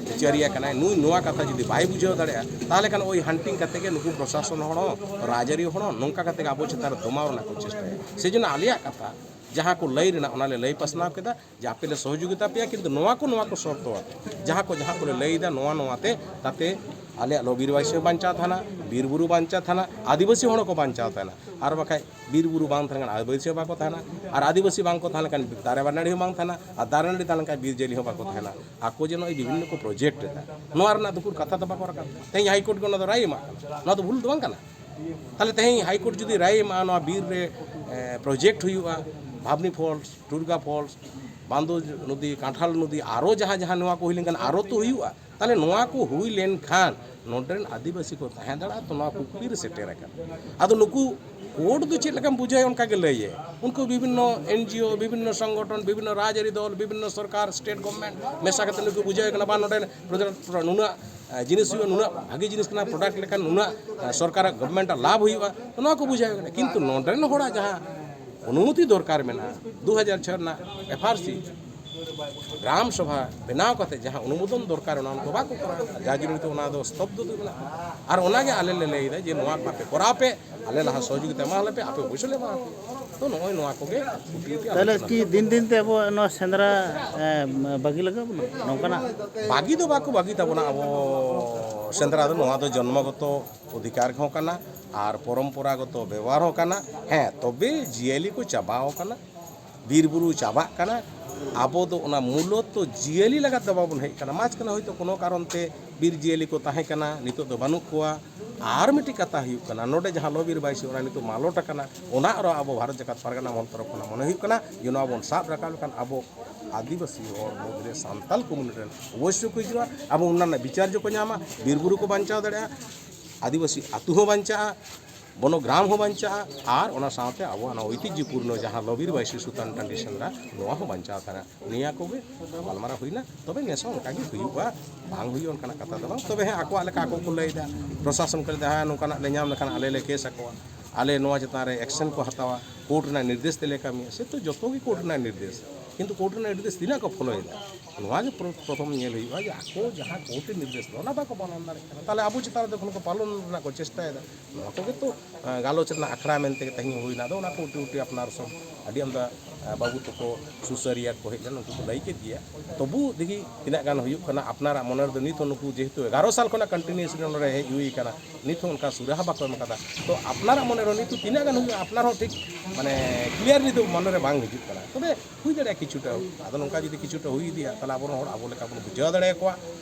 ᱵᱤᱪᱟᱹᱨᱤᱭᱟᱹ ᱠᱟᱱᱟᱭ, ᱱᱩᱭ ᱱᱚᱣᱟ ᱠᱟᱛᱷᱟ ᱡᱩᱫᱤ ᱵᱟᱭ ᱵᱩᱡᱷᱟᱹᱣ ᱫᱟᱲᱮᱭᱟᱜᱼᱟ, ᱛᱟᱦᱚᱞᱮ ᱠᱷᱟᱱ ᱳᱭ ᱦᱟᱱᱴᱤᱝ ᱠᱟᱛᱮ ᱜᱮ ᱱᱩᱠᱩ ᱯᱨᱚᱥᱟᱥᱚᱱ ᱦᱚᱲ ᱦᱚᱸ, ᱨᱟᱡᱽᱟᱹᱨᱤ ᱦᱚᱲ ᱦᱚᱸ ᱱᱚᱝᱠᱟ ᱠᱟᱛᱮ ᱜᱮ ᱟᱵᱚ ᱪᱮᱛᱟᱱ ᱨᱮ ᱫᱚᱢᱟᱣ ᱨᱮᱱᱟᱜ ᱠᱚ ᱪᱮᱥᱴᱟᱭᱟ᱾ ᱥᱮᱡᱚᱱᱱᱚ ᱟᱞᱮᱭᱟᱜ ᱠᱟᱛᱷᱟ ᱡᱟᱦᱟᱸ ᱠᱚ ᱞᱟᱹᱭ ᱨᱮᱱᱟᱜ, ᱚᱱᱟ ᱞᱮ ᱞᱟᱹᱭ ᱯᱟᱥᱱᱟᱣ ᱠᱮᱫᱟ ᱡᱮ ᱟᱯᱮ ᱞᱮ ᱥᱚᱦᱚᱡᱳᱜᱤᱛᱟ ᱯᱮᱭᱟ, ᱠᱤᱱᱛᱩ ᱱᱚᱣᱟ ᱠᱚ, ᱱᱚᱣᱟ ᱠᱚ ᱥᱚᱨᱛᱚ ᱟᱛᱮ, ᱡᱟᱦᱟᱸ ᱠᱚ, ᱡᱟᱦᱟᱸ ᱠᱚᱞᱮ ᱞᱟᱹᱭ ᱮᱫᱟ, ᱱᱚᱣᱟ, ᱱᱚᱣᱟ ᱛᱮ, ᱛᱟᱛᱮ ᱟᱞᱮᱭᱟᱜ ᱞᱚ ᱵᱤᱨ ᱵᱟᱭᱥᱤ ᱦᱚᱸ ᱵᱟᱧᱪᱟᱣ ᱛᱟᱦᱮᱱᱟ, ᱵᱤᱨ ᱵᱩᱨᱩ ᱵᱟᱧᱪᱟᱣ ᱛᱟᱦᱮᱱᱟ, ᱟᱹᱫᱤᱵᱟᱹᱥᱤ ᱦᱚᱲ ᱦᱚᱸᱠᱚ ᱵᱟᱧᱪᱟᱣ ᱛᱟᱦᱮᱱᱟ᱾ ᱟᱨ ᱵᱟᱠᱷᱟᱡ ᱵᱤᱨ ᱵᱩᱨᱩ ᱵᱟᱝ ᱛᱟᱦᱮᱸ ᱞᱮᱱᱠᱷᱟᱱ ᱟᱹᱫᱤᱵᱟᱹᱥᱤ ᱦᱚᱸ ᱵᱟᱠᱚ ᱛᱟᱦᱮᱱᱟ, ᱟᱨ ᱟᱹᱫᱤᱵᱟᱹᱥᱤ ᱵᱟᱝ ᱠᱚ ᱛᱟᱦᱮᱸ ᱞᱮᱱᱠᱷᱟᱱ ᱫᱟᱨᱮ ᱱᱟᱹᱲᱤ ᱦᱚᱸ ᱵᱟᱝ ᱛᱟᱦᱮᱱᱟ, ᱟᱨ ᱫᱟᱨᱮ ᱱᱟᱹᱲᱤ ᱛᱟᱦᱮᱸ ᱞᱮᱱᱠᱷᱟᱱ ᱵᱤᱨ ᱡᱤᱭᱟᱹᱞᱤ ᱦᱚᱸ ᱵᱟᱠᱚ ᱛᱟᱦᱮᱱᱟ᱾ ᱟᱠᱚ ᱡᱮ ᱱᱚᱜᱼᱚᱭ ᱵᱤᱵᱷᱤᱱᱱᱚ ᱠᱚ ᱯᱨᱚᱡᱮᱠᱴ ᱮᱫᱟ, ᱱᱚᱣᱟ ᱨᱮᱱᱟᱜ ᱫᱩᱠᱩᱨ ᱠᱟᱛᱷᱟ ᱫᱚ ᱵᱟᱠᱚ ᱨᱟᱠᱟᱵ ᱮᱫᱟ᱾ ᱛᱮᱦᱮᱧ ᱦᱟᱭᱠᱳᱨᱴ ᱜᱮ ᱚᱱᱟ ᱫᱚ ᱨᱟᱭ ᱮᱢᱟᱜ ᱠᱟᱱᱟ, ᱱᱚᱣᱟ ᱫᱚ ᱵᱷᱩᱞ ᱫᱚ ᱵᱟᱝ ᱠᱟᱱᱟ᱾ ᱛᱟᱦᱞᱮ ᱛᱮᱦᱮᱧ ᱦᱟᱭᱠᱳᱨᱴ ᱡᱩᱫᱤ ᱨᱟᱭ ᱮᱢᱟᱜᱼᱟ, ᱱᱚᱣᱟ ᱵᱤᱨ ᱨᱮ, ᱮ, ᱯᱨᱚᱡᱮᱠᱴ ᱦᱩᱭᱩᱜᱼᱟ, ᱵᱷᱟᱵᱽᱱᱤ ᱯᱷᱚᱞᱥ, ᱴᱩᱨᱜᱟ ᱯᱷᱚᱞᱥ, ᱵᱟᱸᱫᱳ ᱱᱚᱫᱤ, ᱠᱟᱸᱴᱷᱟᱞ ᱱᱚᱫᱤ, ᱟᱨᱚ ᱡᱟᱦᱟᱸ ᱡᱟᱦᱟᱸ ᱱᱚᱣᱟ ᱠᱚ ᱦᱩᱭ ᱞᱮᱱᱠᱷᱟᱱ ᱟᱨᱚ ᱛᱚ ᱦᱩᱭᱩᱜᱼᱟ᱾ ᱛᱟᱦᱚᱞᱮ ᱱᱚᱣᱟ ᱠᱚ ᱦᱩᱭ ᱞᱮᱱᱠᱷᱟᱱ ᱱᱚᱰᱮ ᱨᱮᱱ ᱟᱹᱫᱤᱵᱟᱹᱥᱤ ᱠᱚ ᱛᱟᱦᱮᱸ ᱫᱟᱲᱮᱭᱟᱜᱼᱟ, ᱛᱚ ᱱᱚᱣᱟ ᱠᱩᱠᱞᱤ ᱨᱮ ᱥᱮᱴᱮᱨ ᱟᱠᱟᱱᱟ᱾ ᱟᱫᱚ ᱱᱩᱠᱩ ᱠᱳᱰ ᱫᱚ ᱪᱮᱫ ᱞᱮᱠᱟᱢ ᱵᱩᱡᱷᱟᱹᱣᱟ, ᱚᱱᱠᱟ ᱜᱮ ᱞᱟᱹᱭ ᱮ᱾ ᱩᱱᱠᱩ ᱵᱤᱵᱷᱤᱱᱱᱚ ᱮᱱ ᱡᱤ ᱳ, ᱵᱤᱵᱷᱤᱱᱱᱚ ᱥᱚᱝᱜᱚᱴᱷᱚᱱ, ᱵᱤᱵᱷᱤᱱᱱᱚ ᱨᱟᱡᱽᱟᱹᱨᱤ ᱫᱚᱞ, ᱵᱤᱵᱷᱤᱱᱱᱚ ᱥᱚᱨᱠᱟᱨ, ᱥᱴᱮᱴ ᱜᱚᱵᱷᱚᱨᱱᱢᱮᱱᱴ ᱢᱮᱥᱟ ᱠᱟᱛᱮ ᱱᱩᱠᱩ ᱵᱩᱡᱷᱟᱹᱣ ᱠᱟᱱᱟ, ᱵᱟᱝ ᱱᱚᱰᱮ ᱯᱨᱚᱡᱟ ᱱᱩᱱᱟᱹᱜ ᱡᱤᱱᱤᱥ ᱦᱩᱭᱩᱜᱼᱟ, ᱱᱩᱱᱟᱹᱜ ᱵᱷᱟᱹᱜᱤ ᱡᱤᱱᱤᱥ ᱠᱟᱱᱟ, ᱯᱨᱚᱰᱟᱠᱴ ᱞᱮᱠᱷᱟᱱ ᱱᱩᱱᱟᱹᱜ ᱥᱚᱨᱠᱟᱨᱟᱜ ᱜᱚᱵᱷᱚᱨᱱᱢᱮᱱᱴ ᱟᱜ ᱞᱟᱵᱷ ᱦᱩᱭᱩᱜᱼᱟ, ᱛᱚ ᱱᱚᱣᱟ ᱠᱚ ᱵᱩᱡᱷᱟᱹᱣ ᱠᱟᱱᱟ᱾ ᱠᱤᱱᱛᱩ ᱱᱚᱰᱮ ᱨᱮᱱ ᱦᱚᱲᱟᱜ ᱡᱟᱦᱟᱸ ᱚᱱᱩᱢᱚᱛᱤ ᱫᱚᱨᱠᱟᱨ ᱢᱮᱱᱟᱜᱼᱟ, ᱫᱩ ᱦᱟᱡᱟᱨ ᱪᱷᱚᱭ ᱨᱮᱱᱟᱜ ᱮᱯᱷ ᱟᱨ ᱥᱤ ᱜᱨᱟᱢ ᱥᱚᱵᱷᱟ ᱵᱮᱱᱟᱣ ᱠᱟᱛᱮ ᱡᱟᱦᱟᱸ ᱚᱱᱩᱢᱳᱫᱚᱱ ᱫᱚᱨᱠᱟᱨ, ᱚᱱᱟ ᱠᱚ ᱵᱟᱠᱚ ᱠᱚᱨᱟᱣ ᱮᱫᱟ, ᱡᱟᱨ ᱡᱚᱱᱱᱚ ᱱᱤᱛᱚᱜ ᱚᱱᱟ ᱫᱚ ᱥᱛᱚᱵᱫᱷ ᱫᱚ ᱢᱮᱱᱟᱜᱼᱟ᱾ ᱟᱨ ᱚᱱᱟᱜᱮ ᱟᱞᱮ ᱞᱮ ᱞᱟᱹᱭ ᱮᱫᱟ ᱡᱮ ᱱᱚᱣᱟ ᱠᱚ ᱟᱯᱮ ᱠᱚᱨᱟᱣ ᱯᱮ, ᱟᱞᱮ ᱞᱟᱦᱟ ᱥᱚᱦᱚᱡᱳᱜᱤᱛᱟ ᱮᱢᱟ ᱞᱮ ᱯᱮ, ᱟᱯᱮ ᱚᱵᱚᱥᱥᱳᱭ ᱞᱮ ᱮᱢᱟ ᱯᱮᱭᱟ᱾ ᱛᱚ ᱱᱚᱜᱼᱚᱭ ᱱᱚᱣᱟ ᱠᱚᱜᱮ ᱠᱩᱴᱤ ᱠᱩᱴᱤ ᱛᱟᱦᱚᱞᱮ ᱟᱞᱳᱪᱚᱱᱟ ᱠᱤ ᱦᱩᱭᱩᱜ ᱫᱤᱱ ᱠᱟᱱᱟ᱾ ᱫᱤᱱ ᱛᱮ ᱟᱵᱚ ᱱᱚᱣᱟ ᱥᱮᱸᱫᱽᱨᱟ ᱮ, ᱵᱟᱹᱜᱤ ᱞᱟᱜᱟᱣ ᱵᱚᱱᱟ ᱱᱚᱝᱠᱟᱱᱟᱜ? ᱵᱟᱹᱜᱤ ᱫᱚ ᱵᱟᱠᱚ ᱵᱟᱹᱜᱤ ᱛᱟᱵᱚᱱᱟ ᱟᱵᱚ ᱥᱮᱸᱫᱽᱨᱟ ᱫᱚ, ᱱᱚᱣᱟ ᱫᱚ ᱡᱚᱱᱢᱚᱜᱚᱛᱚ ᱚᱫᱷᱤᱠᱟᱨ ᱦᱚᱸ ᱠᱟᱱᱟ ᱟᱨ ᱯᱚᱨᱚᱢᱯᱚᱨᱟᱜᱚᱛᱚ ᱵᱮᱵᱚᱦᱟᱨ ᱦᱚᱸ ᱠᱟᱱᱟ᱾ ᱦᱮᱸ, ᱛᱚᱵᱮ ᱡᱤᱭᱟᱹᱞᱤ ᱠᱚ ᱪᱟᱵᱟᱣ ᱠᱟᱱᱟ, ᱵᱤᱨ ᱵᱩᱨᱩ ᱪᱟᱵᱟᱜ ᱠᱟᱱᱟ᱾ ᱟᱵᱚ ᱫᱚ ᱚᱱᱟ ᱢᱩᱞᱚᱛᱚ ᱡᱤᱭᱟᱹᱞᱤ ᱞᱟᱜᱟᱫ ᱫᱚ ᱵᱟᱵᱚᱱ ᱦᱮᱡ ᱠᱟᱱᱟ᱾ ᱢᱟᱡᱽ ᱠᱟᱱᱟ ᱦᱚᱭᱛᱳ ᱠᱳᱱᱳ ᱠᱟᱨᱚᱱ ᱛᱮ ᱵᱤᱨ ᱡᱤᱭᱟᱹᱞᱤ ᱠᱚ ᱛᱟᱦᱮᱸ ᱠᱟᱱᱟ, ᱱᱤᱛᱚᱜ ᱫᱚ ᱵᱟᱹᱱᱩᱜ ᱠᱚᱣᱟ᱾ ᱟᱨ ᱢᱤᱫᱴᱤᱡ ᱠᱟᱛᱷᱟ ᱦᱩᱭᱩᱜ ᱠᱟᱱᱟ, ᱱᱚᱰᱮ ᱡᱟᱦᱟᱸ ᱞᱚ ᱵᱤᱨ ᱵᱟᱭᱥᱤ ᱚᱱᱟ ᱱᱤᱛᱚᱜ ᱢᱟᱞᱚᱴ ᱟᱠᱟᱱᱟ, ᱚᱱᱟ ᱟᱨᱚ ᱟᱵᱚ ᱵᱷᱟᱨᱚᱛ ᱡᱟᱠᱟᱛ ᱯᱟᱨᱜᱟᱱᱟ ᱢᱚᱦᱚᱞ ᱛᱚᱨᱚᱯ ᱠᱷᱚᱱᱟᱜ ᱢᱚᱱᱮ ᱦᱩᱭᱩᱜ ᱠᱟᱱᱟ ᱡᱮ ᱱᱚᱣᱟ ᱵᱚᱱ ᱥᱟᱵ ᱨᱟᱠᱟᱵ ᱞᱮᱠᱷᱟᱱ ᱟᱵᱚ ᱟᱹᱫᱤᱵᱟᱹᱥᱤ ᱦᱚᱲ ᱢᱩᱫᱽᱨᱮ ᱥᱟᱱᱛᱟᱞ ᱠᱚᱢᱩᱱᱤᱴᱤ ᱨᱮᱱ ᱚᱵᱚᱥᱥᱳᱭ ᱠᱚ ᱦᱤᱡᱩᱜᱼᱟ, ᱟᱵᱚ ᱚᱱᱟ ᱨᱮᱱᱟᱜ ᱵᱤᱪᱟᱨ ᱡᱚ ᱠᱚ ᱧᱟᱢᱟ, ᱵᱤᱨ ᱵᱩᱨᱩ ᱠᱚ ᱵᱟᱧᱪᱟᱣ ᱫᱟᱲᱮᱭᱟᱜᱼᱟ, ᱟᱹᱫᱤᱵᱟᱹᱥᱤ ᱟᱹᱛᱩ ᱦᱚᱸ ᱵᱟᱧᱪᱟᱜᱼᱟ, ᱵᱚᱱᱚᱜᱨᱟᱢ ᱦᱚᱸ ᱵᱟᱧᱪᱟᱜᱼᱟ, ᱟᱨ ᱚᱱᱟ ᱥᱟᱶᱛᱮ ᱟᱵᱚᱣᱟᱜ ᱚᱱᱟ ᱳᱭᱛᱤᱦᱡᱚᱯᱩᱨᱱᱚ ᱡᱟᱦᱟᱸ ᱞᱚ ᱵᱤᱨ ᱵᱟᱭᱥᱤ ᱥᱩᱛᱟᱱ ᱴᱟᱺᱰᱤ ᱥᱮᱸᱫᱽᱨᱟ, ᱱᱚᱣᱟ ᱦᱚᱸ ᱵᱟᱧᱪᱟᱣ ᱛᱟᱦᱮᱱᱟ᱾ ᱱᱤᱭᱟᱹ ᱠᱚᱜᱮ ᱜᱟᱞᱢᱟᱨᱟᱣ ᱦᱩᱭᱱᱟ᱾ ᱛᱚᱵᱮ ᱱᱮᱥ ᱦᱚᱸ ᱚᱱᱠᱟ ᱜᱮ ᱦᱩᱭᱩᱜᱼᱟ, ᱵᱟᱝ ᱦᱩᱭᱩᱜᱼᱟ ᱚᱱᱠᱟᱱᱟᱜ ᱠᱟᱛᱷᱟ ᱫᱚ ᱵᱟᱝ᱾ ᱛᱚᱵᱮ ᱦᱮᱸ, ᱟᱠᱚᱣᱟᱜ ᱞᱮᱠᱟ ᱟᱠᱚ ᱠᱚ ᱞᱟᱹᱭᱫᱟ, ᱯᱨᱚᱥᱟᱥᱚᱱ ᱠᱚ ᱞᱟᱹᱭᱫᱟ, ᱦᱮᱸ ᱱᱚᱝᱠᱟᱱᱟᱜ ᱞᱮ ᱧᱟᱢ ᱞᱮᱠᱷᱟᱱ ᱟᱞᱮ ᱞᱮ ᱠᱮᱥ ᱟᱠᱚᱣᱟ, ᱟᱞᱮ ᱱᱚᱣᱟ ᱪᱮᱛᱟᱱ ᱨᱮ ᱮᱠᱥᱮᱱ ᱠᱚ ᱦᱟᱛᱟᱣᱟ, ᱠᱳᱨᱴ ᱨᱮᱱᱟᱜ ᱱᱤᱨᱫᱮᱥ ᱛᱮᱞᱮ ᱠᱟᱹᱢᱤᱭᱟ᱾ ᱥᱮ ᱛᱚ ᱡᱚᱛᱚ ᱜᱮ ᱠᱳᱨᱴ ᱨᱮᱱᱟᱜ ᱱᱤᱨᱫᱮᱥ, ᱠᱤᱱᱛᱩ ᱠᱳᱨᱴ ᱨᱮᱱᱟᱜ ᱱᱤᱨᱫᱮᱥ ᱛᱤᱱᱟᱹᱜ ᱠᱚ ᱯᱷᱚᱞᱳᱭᱮᱫᱟ? ᱱᱚᱣᱟ ᱜᱮ ᱯᱨᱚ-, ᱯᱨᱚᱛᱷᱚᱢ ᱧᱮᱞ ᱦᱩᱭᱩᱜᱼᱟ ᱡᱮ ᱟᱠᱚ ᱡᱟᱦᱟᱸ ᱠᱳᱨᱴ ᱨᱮ ᱱᱤᱨᱫᱮᱥ ᱫᱚ ᱚᱱᱟ ᱵᱟᱠᱚ ᱯᱟᱞᱚᱱ ᱫᱟᱲᱮᱭᱟᱜ ᱠᱟᱱᱟ, ᱛᱟᱦᱚᱞᱮ ᱟᱵᱚ ᱪᱮᱛᱟᱱ ᱨᱮ ᱫᱚ ᱠᱷᱚᱱ ᱠᱚ ᱯᱟᱞᱚᱱ ᱨᱮᱱᱟᱜ ᱠᱚ ᱪᱮᱥᱴᱟᱭᱮᱫᱟ᱾ ᱱᱚᱣᱟ ᱠᱚᱜᱮ ᱛᱚ, ᱮᱸ, ᱜᱟᱞᱚᱪ ᱨᱮᱱᱟᱜ ᱟᱠᱷᱲᱟ ᱢᱮᱱᱛᱮ ᱜᱮ ᱛᱮᱦᱮᱧ ᱦᱩᱭᱱᱟ᱾ ᱟᱫᱚ ᱚᱱᱟ ᱠᱚ ᱩᱴᱤ ᱩᱴᱤ ᱟᱯᱱᱟᱨ ᱥᱚᱵ ᱟᱹᱰᱤ ᱟᱢᱫᱟ, ᱮᱸ, ᱵᱟᱹᱵᱩ ᱛᱟᱠᱚ ᱥᱩᱥᱟᱹᱨᱤᱭᱟᱹ ᱠᱚ ᱦᱮᱡ ᱞᱮᱱᱟ, ᱱᱩᱠᱩ ᱠᱚ ᱞᱟᱹᱭ ᱠᱮᱫ ᱜᱮᱭᱟ᱾ ᱛᱚᱵᱩ ᱫᱮᱠᱷᱤ ᱛᱤᱱᱟᱹᱜ ᱜᱟᱱ ᱦᱩᱭᱩᱜ ᱠᱟᱱᱟ᱾ ᱟᱯᱱᱟᱨᱟᱜ ᱢᱚᱱᱮ ᱨᱮᱫᱚ ᱱᱤᱛ ᱦᱚᱸ ᱱᱩᱠᱩ ᱡᱮᱦᱮᱛᱩ ᱮᱜᱟᱨᱚ ᱥᱟᱞ ᱠᱷᱚᱱᱟᱜ ᱠᱚᱱᱴᱤᱱᱤᱭᱩᱥᱞᱤ ᱱᱚᱰᱮ ᱦᱮᱡ ᱦᱩᱭ ᱟᱠᱟᱱᱟ, ᱱᱤᱛ ᱦᱚᱸ ᱚᱱᱠᱟ ᱥᱩᱨᱟᱦᱟ ᱵᱟᱠᱚ ᱮᱢ ᱟᱠᱟᱫᱟ᱾ ᱛᱚ ᱟᱯᱱᱟᱨᱟᱜ ᱢᱚᱱᱮ ᱨᱮ ᱱᱤᱛ ᱛᱤᱱᱟᱹᱜ ᱜᱟᱱ ᱦᱩᱭᱩᱜᱼᱟ, ᱟᱯᱱᱟᱨ ᱦᱚᱸ ᱴᱷᱤᱠ ᱢᱟᱱᱮ ᱠᱞᱤᱭᱟᱨᱞᱤ ᱫᱚ ᱢᱚᱱᱮ ᱨᱮ ᱵᱟᱝ ᱦᱤᱡᱩᱜ ᱠᱟᱱᱟ᱾ ᱛᱚᱵᱮ ᱦᱩᱭ ᱫᱟᱲᱮᱭᱟᱜᱼᱟ ᱠᱤᱪᱷᱩᱴᱟ᱾ ᱟᱫᱚ ᱱᱚᱝᱠᱟ ᱡᱩᱫᱤ ᱠᱤᱪᱷᱩᱴᱟ ᱦᱩᱭ ᱤᱫᱤᱜᱼᱟ, ᱛᱟᱦᱚᱞᱮ ᱟᱵᱚᱨᱮᱱ ᱦᱚᱲ ᱟᱵᱚ ᱞᱮᱠᱟ ᱵᱚᱱ ᱵᱩᱡᱷᱟᱹᱣ ᱫᱟᱲᱮᱭᱟᱠᱚᱣᱟ᱾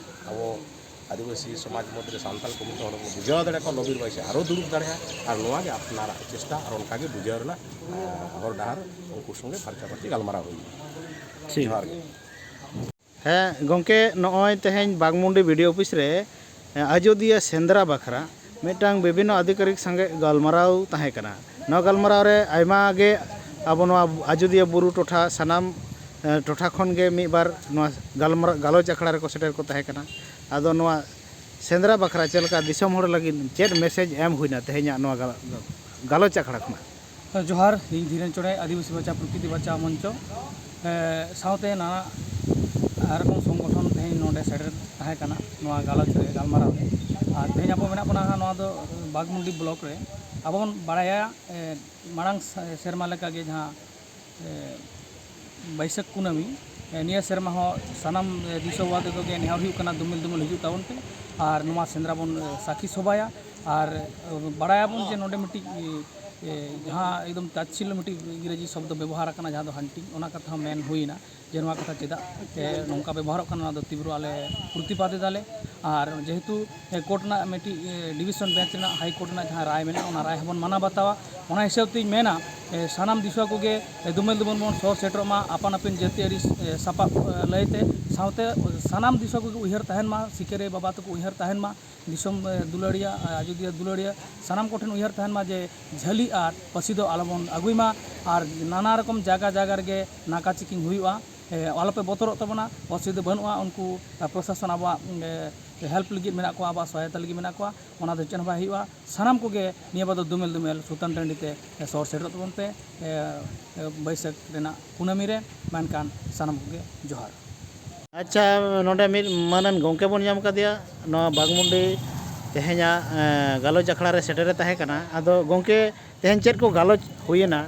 ᱟᱵᱚ ᱟᱹᱫᱤᱵᱟᱹᱥᱤ ᱥᱚᱢᱟᱡᱽ ᱢᱚᱫᱽᱫᱷᱮ ᱨᱮ ᱥᱟᱱᱛᱟᱲ ᱠᱚ ᱢᱤᱫ ᱦᱚᱲ ᱵᱚᱱ ᱵᱩᱡᱷᱟᱹᱣ ᱫᱟᱲᱮᱭᱟᱠᱚᱣᱟ, ᱞᱚᱵᱤᱨ ᱵᱟᱭᱥᱤ ᱟᱨᱚ ᱫᱩᱲᱩᱵ ᱫᱟᱲᱮᱭᱟᱜᱼᱟ᱾ ᱟᱨ ᱱᱚᱣᱟ ᱜᱮ ᱟᱯᱱᱟᱨᱟᱜ ᱪᱮᱥᱴᱟ ᱟᱨ ᱚᱱᱠᱟ ᱜᱮ ᱵᱩᱡᱷᱟᱹᱣ ᱨᱮᱱᱟᱜ, ᱮᱸ, ᱦᱚᱨ ᱰᱟᱦᱟᱨ ᱩᱱᱠᱩ ᱥᱚᱸᱜᱮ ᱯᱷᱟᱨᱪᱟ ᱯᱷᱟᱹᱨᱪᱤ ᱜᱟᱞᱢᱟᱨᱟᱣ ᱦᱩᱭᱩᱜᱼᱟ᱾ ᱡᱚᱦᱟᱨ ᱜᱮ᱾ ᱦᱮᱸ ᱜᱚᱢᱠᱮ, ᱱᱚᱜᱼᱚᱭ ᱛᱮᱦᱮᱧ ᱵᱟᱜᱽᱢᱩᱱᱰᱤ ᱵᱤ ᱰᱤ ᱚᱯᱷᱤᱥ ᱨᱮ ᱮ, ᱟᱡᱳᱫᱤᱭᱟᱹ ᱥᱮᱸᱫᱽᱨᱟ ᱵᱟᱠᱷᱨᱟ ᱢᱤᱫᱴᱟᱝ ᱵᱤᱵᱷᱤᱱᱱᱚ ᱟᱫᱷᱤᱠᱟᱨᱤᱠ ᱥᱚᱸᱜᱮ ᱜᱟᱞᱢᱟᱨᱟᱣ ᱛᱟᱦᱮᱸ ᱠᱟᱱᱟ᱾ ᱱᱚᱣᱟ ᱜᱟᱞᱢᱟᱨᱟᱣ ᱨᱮ ᱟᱭᱢᱟ ᱜᱮ ᱟᱵᱚ ᱱᱚᱣᱟ ᱟᱡᱳᱫᱤᱭᱟᱹ ᱵᱩᱨᱩ ᱴᱚᱴᱷᱟ ᱥᱟᱱᱟᱢ ᱮ, ᱴᱚᱴᱷᱟ ᱠᱷᱚᱱ ᱜᱮ ᱢᱤᱫ ᱵᱟᱨ ᱱᱚᱣᱟ ᱜᱟᱞᱢᱟᱨᱟᱣ ᱜᱟᱞᱚᱪ ᱟᱠᱷᱲᱟ ᱨᱮᱠᱚ ᱥᱮᱴᱮᱨ ᱠᱚ ᱛᱟᱦᱮᱸ ᱠᱟᱱᱟ᱾ ᱟᱫᱚ ᱱᱚᱣᱟ ᱥᱮᱸᱫᱽᱨᱟ ᱵᱟᱠᱷᱨᱟ ᱪᱮᱫ ᱞᱮᱠᱟ ᱫᱤᱥᱚᱢ ᱦᱚᱲ ᱞᱟᱹᱜᱤᱫ ᱪᱮᱫ ᱢᱮᱥᱮᱡᱽ ᱮᱢ ᱦᱩᱭᱱᱟ ᱛᱮᱦᱮᱧᱟᱜ ᱱᱚᱣᱟ ᱜᱟᱞ-, ᱜᱟᱞᱚᱪ ᱟᱠᱷᱲᱟ ᱠᱷᱚᱱᱟᱜ? ᱡᱚᱦᱟᱨ, ᱤᱧ ᱫᱷᱤᱨᱮᱱ ᱪᱚᱬᱮ, ᱟᱹᱫᱤᱵᱟᱹᱥᱤ ᱵᱟᱧᱪᱟᱣ ᱯᱨᱚᱠᱨᱤᱛᱤ ᱵᱟᱧᱪᱟᱣ ᱢᱚᱧᱪᱚ᱾ ᱮ, ᱥᱟᱶᱛᱮ ᱱᱟᱱᱟ ᱨᱚᱠᱚᱢ ᱥᱚᱝᱜᱚᱴᱷᱚᱱ ᱛᱮᱦᱮᱧ ᱱᱚᱰᱮ ᱥᱮᱴᱮᱨ ᱛᱟᱦᱮᱸ ᱠᱟᱱᱟ ᱱᱚᱣᱟ ᱜᱟᱞᱚᱪ ᱨᱮ, ᱜᱟᱞᱢᱟᱨᱟᱣ ᱨᱮ᱾ ᱟᱨ ᱛᱮᱦᱮᱧ ᱟᱵᱚ ᱢᱮᱱᱟᱜ ᱵᱚᱱᱟ ᱱᱚᱣᱟ ᱫᱚ ᱵᱟᱜᱽᱢᱩᱱᱰᱤ ᱵᱞᱚᱠ ᱨᱮ᱾ ᱟᱵᱚ ᱵᱚᱱ ᱵᱟᱲᱟᱭᱟ, ᱮ, ᱢᱟᱲᱟᱝ ᱥᱮ-, ᱥᱮᱨᱢᱟ ᱞᱮᱠᱟᱜᱮ ᱡᱟᱦᱟᱸ ᱮ, ᱵᱟᱹᱭᱥᱟᱹᱠᱷ ᱠᱩᱱᱟᱹᱢᱤ, ᱮ, ᱱᱤᱭᱟᱹ ᱥᱮᱨᱢᱟ ᱦᱚᱸ ᱥᱟᱱᱟᱢ, ᱮ, ᱫᱤᱥᱚᱢ ᱦᱚᱲ ᱛᱮᱫᱚ ᱜᱮ ᱱᱮᱦᱚᱨ ᱦᱩᱭᱩᱜ ᱠᱟᱱᱟ, ᱫᱩᱢᱮᱞ ᱫᱩᱢᱮᱞ ᱦᱤᱡᱩᱜ ᱛᱟᱵᱚᱱ ᱯᱮ᱾ ᱟᱨ ᱱᱚᱣᱟ ᱥᱮᱸᱫᱽᱨᱟ ᱵᱚᱱ, ᱮ, ᱥᱟᱹᱠᱷᱤ ᱥᱚᱵᱷᱟᱭᱟ᱾ ᱟᱨ, ᱮ, ᱵᱟᱲᱟᱭᱟᱵᱚᱱ ᱡᱮ ᱱᱚᱰᱮ ᱢᱤᱫᱴᱤᱡ, ᱮ, ᱡᱟᱦᱟᱸ ᱮᱠᱫᱚᱢ ᱛᱟᱪᱪᱷᱤᱞᱞᱚ ᱢᱤᱫᱴᱤᱡ ᱤᱝᱨᱮᱡᱤ ᱥᱚᱵᱫᱚ ᱵᱮᱵᱚᱦᱟᱨ ᱟᱠᱟᱱᱟ, ᱡᱟᱦᱟᱸ ᱫᱚ ᱦᱟᱱᱴᱤᱝ, ᱚᱱᱟ ᱠᱟᱛᱷᱟ ᱦᱚᱸ ᱢᱮᱱ ᱦᱩᱭᱱᱟ ᱡᱮ ᱱᱚᱣᱟ ᱠᱟᱛᱷᱟ ᱪᱮᱫᱟᱜ, ᱮ, ᱱᱚᱝᱠᱟ ᱵᱮᱵᱚᱦᱟᱨᱚᱜ ᱠᱟᱱᱟ, ᱚᱱᱟ ᱫᱚ ᱛᱤᱵᱨᱚ ᱟᱞᱮ ᱯᱨᱚᱛᱤᱵᱟᱫ ᱮᱫᱟᱞᱮ᱾ ᱟᱨ ᱡᱮᱦᱮᱛᱩ, ᱮ, ᱠᱳᱨᱴ ᱨᱮᱱᱟᱜ ᱢᱤᱫᱴᱤᱡ, ᱮ, ᱰᱤᱵᱷᱤᱥᱚᱱ ᱵᱮᱧᱪ ᱨᱮᱱᱟᱜ, ᱦᱟᱭ ᱠᱳᱨᱴ ᱨᱮᱱᱟᱜ ᱡᱟᱦᱟᱸ ᱨᱟᱭ ᱢᱮᱱᱟᱜᱼᱟ, ᱚᱱᱟ ᱨᱟᱭ ᱦᱚᱸᱵᱚᱱ ᱢᱟᱱᱟᱣ ᱵᱟᱛᱟᱣᱟ᱾ ᱚᱱᱟ ᱦᱤᱥᱟᱹᱵ ᱛᱤᱧ ᱢᱮᱱᱟ, ᱮ, ᱥᱟᱱᱟᱢ ᱫᱤᱥᱩᱣᱟ ᱠᱚᱜᱮ, ᱮ, ᱫᱩᱢᱮᱞ ᱫᱩᱢᱮᱞ ᱵᱚᱱ ᱥᱚᱨ ᱥᱮᱴᱮᱨᱚᱜ ᱢᱟ, ᱟᱯᱟᱱ ᱟᱹᱯᱤᱱ ᱡᱟᱹᱛᱤᱭᱟᱹᱨᱤ, ᱮ, ᱥᱟᱯᱟᱵ, ᱮ, ᱞᱟᱹᱭᱛᱮ᱾ ᱥᱟᱶᱛᱮ ᱥᱟᱱᱟᱢ ᱫᱤᱥᱩᱣᱟ ᱠᱚᱜᱮ ᱩᱭᱦᱟᱹᱨ ᱛᱟᱦᱮᱱ ᱢᱟ, ᱥᱤᱠᱟᱹᱨᱤᱭᱟᱹ ᱵᱟᱵᱟ ᱛᱟᱠᱚ ᱩᱭᱦᱟᱹᱨ ᱛᱟᱦᱮᱱ ᱢᱟ, ᱫᱤᱥᱚᱢ, ᱮ, ᱫᱩᱞᱟᱹᱲᱤᱭᱟᱹ, ᱮ, ᱟᱡᱳᱫᱤᱭᱟᱹ ᱫᱩᱞᱟᱹᱲᱤᱭᱟᱹ, ᱥᱟᱱᱟᱢ ᱠᱚᱴᱷᱮᱱ ᱩᱭᱦᱟᱹᱨ ᱛᱟᱦᱮᱱ ᱢᱟ ᱡᱮ ᱡᱷᱟᱹᱞᱤ ᱟᱨ ᱯᱟᱹᱥᱤ ᱫᱚ ᱟᱞᱚᱵᱚᱱ ᱟᱹᱜᱩᱭ ᱢᱟ᱾ ᱟᱨ ᱱᱟᱱᱟ ᱨᱚᱠᱚᱢ ᱡᱟᱭᱜᱟ ᱡᱟᱭᱜᱟ ᱨᱮᱜᱮ ᱱᱟᱠᱟ ᱪᱮᱠᱤᱝ ᱦᱩᱭᱩᱜᱼᱟ, ᱮ, ᱟᱞᱚᱯᱮ ᱵᱚᱛᱚᱨᱚᱜ ᱛᱟᱵᱚᱱᱟ, ᱚᱥᱩᱵᱤᱫᱷᱟ ᱵᱟᱹᱱᱩᱜᱼᱟ᱾ ᱩᱱᱠᱩ, ᱮ, ᱯᱨᱚᱥᱟᱥᱚᱱ ᱟᱵᱚᱣᱟᱜ, ᱮ, ᱦᱮᱞᱯ ᱞᱟᱹᱜᱤᱫ ᱢᱮᱱᱟᱜ ᱠᱚᱣᱟ, ᱟᱵᱚᱣᱟᱜ ᱥᱚᱦᱟᱭᱚᱛᱟ ᱞᱟᱹᱜᱤᱫ ᱢᱮᱱᱟᱜ ᱠᱚᱣᱟ, ᱚᱱᱟ ᱫᱚ ᱪᱮᱫ ᱦᱚᱸ ᱵᱟᱭ ᱦᱩᱭᱩᱜᱼᱟ᱾ ᱥᱟᱱᱟᱢ ᱠᱚᱜᱮ ᱱᱤᱭᱟᱹ ᱵᱟᱨ ᱫᱚ ᱫᱩᱢᱮᱞ ᱫᱩᱢᱮᱞ ᱥᱩᱛᱟᱹᱱ ᱴᱟᱺᱰᱤ ᱛᱮ ᱥᱚᱦᱚᱨ ᱥᱮᱴᱮᱨᱚᱜ ᱛᱟᱵᱚᱱ ᱯᱮ, ᱮ, ᱮ, ᱵᱟᱹᱭᱥᱟᱹᱠᱷ ᱨᱮᱱᱟᱜ ᱠᱩᱱᱟᱹᱢᱤ ᱨᱮ᱾ ᱢᱮᱱᱠᱷᱟᱱ ᱥᱟᱱᱟᱢ ᱠᱚᱜᱮ ᱡᱚᱦᱟᱨ᱾ ᱟᱪᱪᱷᱟ, ᱱᱚᱰᱮ ᱢᱤᱫ ᱢᱟᱹᱱᱟᱱ ᱜᱚᱢᱠᱮ ᱵᱚᱱ ᱧᱟᱢ ᱠᱟᱫᱮᱭᱟ, ᱱᱚᱣᱟ ᱵᱟᱜᱽᱢᱩᱱᱰᱤ ᱛᱮᱦᱮᱧᱟᱜ, ᱮ, ᱜᱟᱞᱚᱪ ᱟᱠᱷᱲᱟ ᱨᱮ ᱥᱮᱴᱮᱨᱮ ᱛᱟᱦᱮᱸ ᱠᱟᱱᱟ᱾ ᱟᱫᱚ ᱜᱚᱢᱠᱮ, ᱛᱮᱦᱮᱧ ᱪᱮᱫ ᱠᱚ ᱜᱟᱞᱚᱪ ᱦᱩᱭᱮᱱᱟ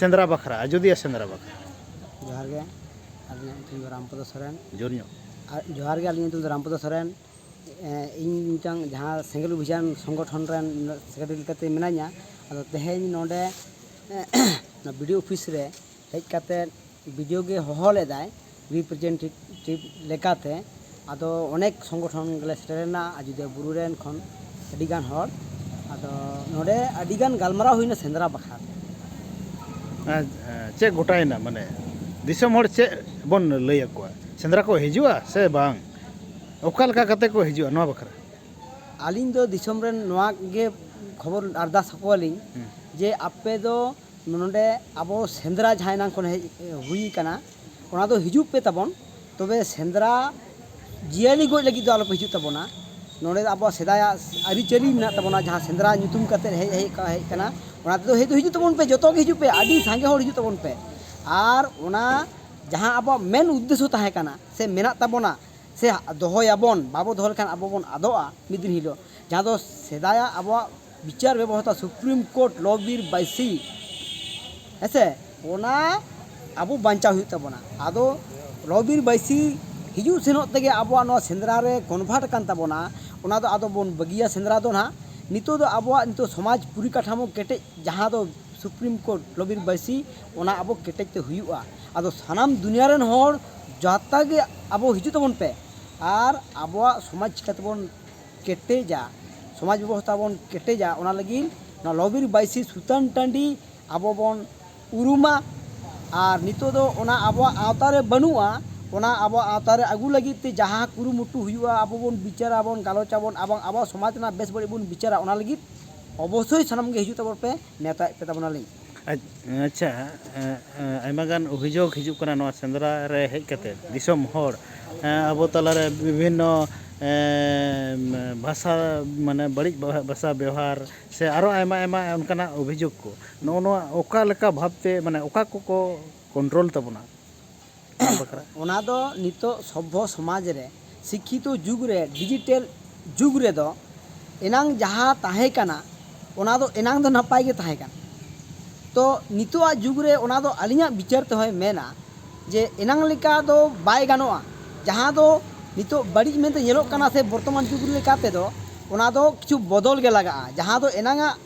ᱥᱮᱸᱫᱽᱨᱟ ᱵᱟᱠᱷᱨᱟ, ᱟᱡᱳᱫᱤᱭᱟᱹ ᱥᱮᱸᱫᱽᱨᱟ ᱵᱟᱠᱷᱨᱟ? ᱡᱚᱦᱟᱨ ᱜᱮ, ᱟᱹᱞᱤᱧᱟᱜ ᱧᱩᱛᱩᱢ ᱫᱚ ᱨᱟᱢᱯᱚᱫᱚ ᱥᱚᱨᱮᱱ᱾ ᱡᱳᱨ ᱧᱚᱜ᱾ ᱟᱨ ᱡᱚᱦᱟᱨ ᱜᱮ, ᱟᱹᱞᱤᱧᱟᱜ ᱧᱩᱛᱩᱢ ᱫᱚ ᱨᱟᱢᱯᱚᱫᱚ ᱥᱚᱨᱮᱱ᱾ ᱮ, ᱤᱧ ᱢᱤᱫᱴᱟᱝ ᱡᱟᱦᱟᱸ ᱥᱮᱸᱜᱮᱞ ᱚᱵᱷᱤᱡᱟᱱ ᱥᱚᱝᱜᱚᱴᱷᱚᱱ ᱨᱮᱱ ᱥᱮᱠᱨᱮᱴᱟᱨᱤ ᱞᱮᱠᱟᱛᱮ ᱢᱮᱱᱟᱧᱟ᱾ ᱟᱫᱚ ᱛᱮᱦᱮᱧ ᱱᱚᱰᱮ, ᱮ, ᱱᱚᱣᱟ ᱵᱤ ᱰᱤ ᱚ ᱚᱯᱷᱤᱥ ᱨᱮ ᱦᱮᱡ ᱠᱟᱛᱮ ᱵᱤ ᱰᱤ ᱚ ᱜᱮ ᱦᱚᱦᱚ ᱞᱮᱫᱟᱭ ᱨᱤᱯᱨᱮᱡᱮᱱᱴᱮᱴᱤᱵᱷ ᱞᱮᱠᱟᱛᱮ᱾ ᱟᱫᱚ ᱚᱱᱮᱠ ᱥᱚᱝᱜᱚᱴᱷᱚᱱ ᱜᱮᱞᱮ ᱥᱮᱴᱮᱨᱮᱱᱟ, ᱟᱡᱳᱫᱤᱭᱟᱹ ᱵᱩᱨᱩ ᱨᱮᱱ ᱠᱷᱚᱱ ᱟᱹᱰᱤᱜᱟᱱ ᱦᱚᱲ᱾ ᱟᱫᱚ ᱱᱚᱰᱮ ᱟᱹᱰᱤᱜᱟᱱ ᱜᱟᱞᱢᱟᱨᱟᱣ ᱦᱩᱭᱱᱟ ᱥᱮᱸᱫᱽᱨᱟ ᱵᱟᱠᱷᱨᱟ ᱛᱮ᱾ ᱟᱨ, ᱮ, ᱪᱮᱫ ᱜᱚᱴᱟᱭᱮᱱᱟ, ᱢᱟᱱᱮ ᱫᱤᱥᱚᱢ ᱦᱚᱲ ᱪᱮᱫ ᱵᱚᱱ ᱞᱟᱹᱭ ᱟᱠᱚᱣᱟ? ᱥᱮᱸᱫᱽᱨᱟ ᱠᱚ ᱦᱤᱡᱩᱜᱼᱟ ᱥᱮ ᱵᱟᱝ? ᱚᱠᱟ ᱞᱮᱠᱟ ᱠᱟᱛᱮ ᱠᱚ ᱦᱤᱡᱩᱜᱼᱟ? ᱱᱚᱣᱟ ᱵᱟᱠᱷᱨᱟ᱾ ᱟᱹᱞᱤᱧ ᱫᱚ ᱫᱤᱥᱚᱢ ᱨᱮᱱ ᱱᱚᱣᱟ ᱜᱮ ᱠᱷᱚᱵᱚᱨ ᱟᱨᱫᱟᱥ ᱟᱠᱚᱣᱟᱞᱤᱧ ᱦᱩᱸ᱾ ᱡᱮ ᱟᱯᱮ ᱫᱚ ᱱᱚᱰᱮ ᱟᱵᱚ ᱥᱮᱸᱫᱽᱨᱟ ᱡᱟᱦᱟᱸ ᱮᱱᱟᱝ ᱠᱷᱚᱱ ᱦᱮᱡ ᱦᱩᱭ ᱠᱟᱱᱟ, ᱚᱱᱟ ᱫᱚ ᱦᱤᱡᱩᱜ ᱯᱮ ᱛᱟᱵᱚᱱ, ᱛᱚᱵᱮ ᱥᱮᱸᱫᱽᱨᱟ ᱡᱤᱭᱟᱹᱞᱤ ᱜᱚᱡ ᱞᱟᱹᱜᱤᱫ ᱫᱚ ᱟᱞᱚᱯᱮ ᱦᱤᱡᱩᱜ ᱛᱟᱵᱚᱱᱟ᱾ ᱱᱚᱰᱮ ᱫᱚ ᱟᱵᱚᱣᱟᱜ ᱥᱮᱫᱟᱭᱟᱜ ᱟᱹᱨᱤᱪᱟᱹᱞᱤ ᱢᱮᱱᱟᱜ ᱛᱟᱵᱚᱱᱟ, ᱡᱟᱦᱟᱸ ᱥᱮᱸᱫᱽᱨᱟ ᱧᱩᱛᱩᱢ ᱠᱟᱛᱮ ᱦᱮᱡ ᱦᱮᱡ ᱦᱮᱡ ᱠᱟᱱᱟ, ᱚᱱᱟ ᱛᱮᱫᱚ ᱦᱮᱡ ᱫᱚ ᱦᱤᱡᱩᱜ ᱛᱟᱵᱚᱱ ᱯᱮ, ᱡᱚᱛᱚ ᱜᱮ ᱦᱤᱡᱩᱜ ᱯᱮ, ᱟᱹᱰᱤ ᱥᱟᱸᱜᱮ ᱦᱚᱲ ᱦᱤᱡᱩᱜ ᱛᱟᱵᱚᱱ ᱯᱮ᱾ ᱟᱨ ᱚᱱᱟ ᱡᱟᱦᱟᱸ ᱟᱵᱚᱣᱟᱜ ᱢᱮᱱ ᱩᱫᱽᱫᱮᱥᱥᱚ ᱛᱟᱦᱮᱸ ᱠᱟᱱᱟ ᱥᱮ ᱢᱮᱱᱟᱜ ᱛᱟᱵᱚᱱᱟ, ᱥᱮ ᱫᱚᱦᱚᱭᱟᱵᱚᱱ, ᱵᱟᱵᱚ ᱫᱚᱦᱚ ᱞᱮᱠᱷᱟᱱ ᱟᱵᱚ ᱵᱚᱱ ᱟᱫᱚᱜᱼᱟ ᱢᱤᱫ ᱫᱤᱱ ᱦᱤᱞᱳᱜ, ᱡᱟᱦᱟᱸ ᱫᱚ ᱥᱮᱫᱟᱭᱟᱜ ᱟᱵᱚᱣᱟᱜ ᱵᱤᱪᱟᱨ ᱵᱮᱵᱚᱥᱛᱷᱟ, ᱥᱩᱯᱨᱤᱢ ᱠᱳᱨᱴ, ᱞᱚ ᱵᱤᱨ ᱵᱟᱹᱭᱥᱤ, ᱦᱮᱸᱥᱮ, ᱚᱱᱟ ᱟᱵᱚ ᱵᱟᱧᱪᱟᱣ ᱦᱩᱭᱩᱜ ᱛᱟᱵᱚᱱᱟ᱾ ᱟᱫᱚ ᱞᱚ ᱵᱤᱨ ᱵᱟᱹᱭᱥᱤ ᱦᱤᱡᱩᱜ ᱥᱮᱱᱚᱜ ᱛᱮᱜᱮ ᱟᱵᱚᱣᱟᱜ ᱱᱚᱣᱟ ᱥᱮᱸᱫᱽᱨᱟ ᱨᱮ ᱠᱚᱱᱵᱷᱟᱨᱴ ᱟᱠᱟᱱ ᱛᱟᱵᱚᱱᱟ, ᱚᱱᱟ ᱫᱚ ᱟᱫᱚ ᱵᱚᱱ ᱵᱟᱹᱜᱤᱭᱟ ᱥᱮᱸᱫᱽᱨᱟ ᱫᱚ ᱱᱟᱦᱟᱜ᱾ ᱱᱤᱛᱚᱜ ᱫᱚ ᱟᱵᱚᱣᱟᱜ ᱱᱤᱛᱚᱜ ᱥᱚᱢᱟᱡᱽ ᱯᱚᱨᱤᱠᱟᱴᱷᱟᱢᱳ ᱠᱮᱴᱮᱡ, ᱡᱟᱦᱟᱸ ᱫᱚ ᱥᱩᱯᱨᱤᱢ ᱠᱳᱨᱴ, ᱞᱚ ᱵᱤᱨ ᱵᱟᱹᱭᱥᱤ, ᱚᱱᱟ ᱟᱵᱚ ᱠᱮᱴᱮᱡ ᱛᱮ ᱦᱩᱭᱩᱜᱼᱟ᱾ ᱟᱫᱚ ᱥᱟᱱᱟᱢ ᱫᱩᱱᱤᱭᱟᱹ ᱨᱮᱱ ᱦᱚᱲ ᱡᱚᱛᱚ ᱜᱮ ᱟᱵᱚ ᱦᱤᱡᱩᱜ ᱛᱟᱵᱚᱱ ᱯᱮ, ᱟᱨ ᱟᱵᱚᱣᱟᱜ ᱥᱚᱢᱟᱡᱽ ᱪᱤᱠᱟᱹ ᱛᱮᱵᱚᱱ ᱠᱮᱴᱮᱡᱟ, ᱥᱚᱢᱟᱡᱽ ᱵᱮᱵᱚᱥᱛᱷᱟ ᱵᱚᱱ ᱠᱮᱴᱮᱡᱟ, ᱚᱱᱟ ᱞᱟᱹᱜᱤᱫ ᱱᱚᱣᱟ ᱞᱚ ᱵᱤᱨ ᱵᱟᱹᱭᱥᱤ ᱥᱩᱛᱟᱹᱱ ᱴᱟᱺᱰᱤ ᱟᱵᱚ ᱵᱚᱱ ᱩᱨᱩᱢᱟ᱾ ᱟᱨ ᱱᱤᱛᱚᱜ ᱫᱚ ᱚᱱᱟ ᱟᱵᱚᱣᱟᱜ ᱟᱣᱛᱟ ᱨᱮ ᱵᱟᱹᱱᱩᱜᱼᱟ, ᱚᱱᱟ ᱟᱵᱚᱣᱟᱜ ᱟᱣᱛᱟ ᱨᱮ ᱟᱹᱜᱩ ᱞᱟᱹᱜᱤᱫ ᱛᱮ ᱡᱟᱦᱟᱸ ᱠᱩᱨᱩᱢᱩᱴᱩ ᱦᱩᱭᱩᱜᱼᱟ, ᱟᱵᱚ ᱵᱚᱱ ᱵᱤᱪᱟᱹᱨᱟᱵᱚᱱ, ᱜᱟᱞᱚᱪᱟᱵᱚᱱ, ᱮᱵᱚᱝ ᱟᱵᱚᱣᱟᱜ ᱥᱚᱢᱟᱡᱽ ᱨᱮᱱᱟᱜ ᱵᱮᱥ ᱵᱟᱹᱲᱤᱡ ᱵᱚᱱ ᱵᱤᱪᱟᱹᱨᱟ, ᱚᱱᱟ ᱞᱟᱹᱜᱤᱫ ᱚᱵᱚᱥᱥᱳᱭ ᱥᱟᱱᱟᱢ ᱜᱮ ᱦᱤᱡᱩᱜ ᱛᱟᱵᱚᱱ ᱯᱮ, ᱱᱮᱣᱛᱟᱭᱮᱫ ᱯᱮ ᱛᱟᱵᱚᱱᱟᱞᱤᱧ᱾ ᱟᱪ-, ᱟᱪᱪᱷᱟ, ᱮ, ᱮ, ᱟᱭᱢᱟ ᱜᱟᱱ ᱚᱵᱷᱤᱡᱳᱜᱽ ᱦᱤᱡᱩᱜ ᱠᱟᱱᱟ ᱱᱚᱣᱟ ᱥᱮᱸᱫᱽᱨᱟ ᱨᱮ ᱦᱮᱡ ᱠᱟᱛᱮ ᱫᱤᱥᱚᱢ ᱦᱚᱲ, ᱮ, ᱟᱵᱚ ᱛᱟᱞᱟᱨᱮ ᱵᱤᱵᱷᱤᱱᱱᱚ, ᱮ, ᱵᱷᱟᱥᱟ, ᱢᱟᱱᱮ ᱵᱟᱹᱲᱤᱡ ᱵᱷᱟ-, ᱵᱷᱟᱥᱟ ᱵᱮᱣᱦᱟᱨ ᱥᱮ ᱟᱨᱚ ᱟᱭᱢᱟ ᱟᱭᱢᱟ ᱚᱱᱠᱟᱱᱟᱜ ᱚᱵᱷᱤᱡᱳᱜᱽ ᱠᱚ, ᱱᱚᱜᱼᱚ ᱱᱚᱣᱟ ᱚᱠᱟ ᱞᱮᱠᱟ ᱵᱷᱟᱵᱽᱛᱮ, ᱢᱟᱱᱮ ᱚᱠᱟ ᱠᱚᱠᱚ ᱠᱚᱱᱴᱨᱳᱞ ᱛᱟᱵᱚᱱᱟ? ᱚᱱᱟ ᱵᱟᱠᱷᱨᱟ᱾ ᱚᱱᱟ ᱫᱚ ᱱᱤᱛᱚᱜ ᱥᱚᱵᱵᱷᱚ ᱥᱚᱢᱟᱡᱽ ᱨᱮ, ᱥᱤᱠᱠᱷᱤᱛᱚ ᱡᱩᱜᱽ ᱨᱮ, ᱰᱤᱡᱤᱴᱮᱞ ᱡᱩᱜᱽ ᱨᱮᱫᱚ ᱮᱱᱟᱝ ᱡᱟᱦᱟᱸ ᱛᱟᱦᱮᱸ ᱠᱟᱱᱟ, ᱚᱱᱟ ᱫᱚ ᱮᱱᱟᱝ ᱫᱚ ᱱᱟᱯᱟᱭ ᱜᱮ ᱛᱟᱦᱮᱸ ᱠᱟᱱᱟ᱾ ᱛᱚ ᱱᱤᱛᱚᱜᱟᱜ ᱡᱩᱜᱽ ᱨᱮ ᱚᱱᱟ ᱫᱚ ᱟᱹᱞᱤᱧᱟᱜ ᱵᱤᱪᱟᱹᱨ ᱛᱮᱦᱚᱸᱭ ᱢᱮᱱᱟ ᱡᱮ ᱮᱱᱟᱝ ᱞᱮᱠᱟ ᱫᱚ ᱵᱟᱭ ᱜᱟᱱᱚᱜᱼᱟ᱾ ᱡᱟᱦᱟᱸ ᱫᱚ ᱱᱤᱛᱚᱜ ᱵᱟᱹᱲᱤᱡ ᱢᱮᱱᱛᱮ ᱧᱮᱞᱚᱜ ᱠᱟᱱᱟ ᱥᱮ ᱵᱚᱨᱛᱚᱢᱟᱱ ᱡᱩᱜᱽ ᱞᱮᱠᱟ ᱛᱮᱫᱚ, ᱚᱱᱟ ᱫᱚ ᱠᱤᱪᱷᱩ ᱵᱚᱫᱚᱞ ᱜᱮ ᱞᱟᱜᱟᱜᱼᱟ᱾ ᱡᱟᱦᱟᱸ ᱫᱚ ᱮᱱᱟᱝᱟᱜ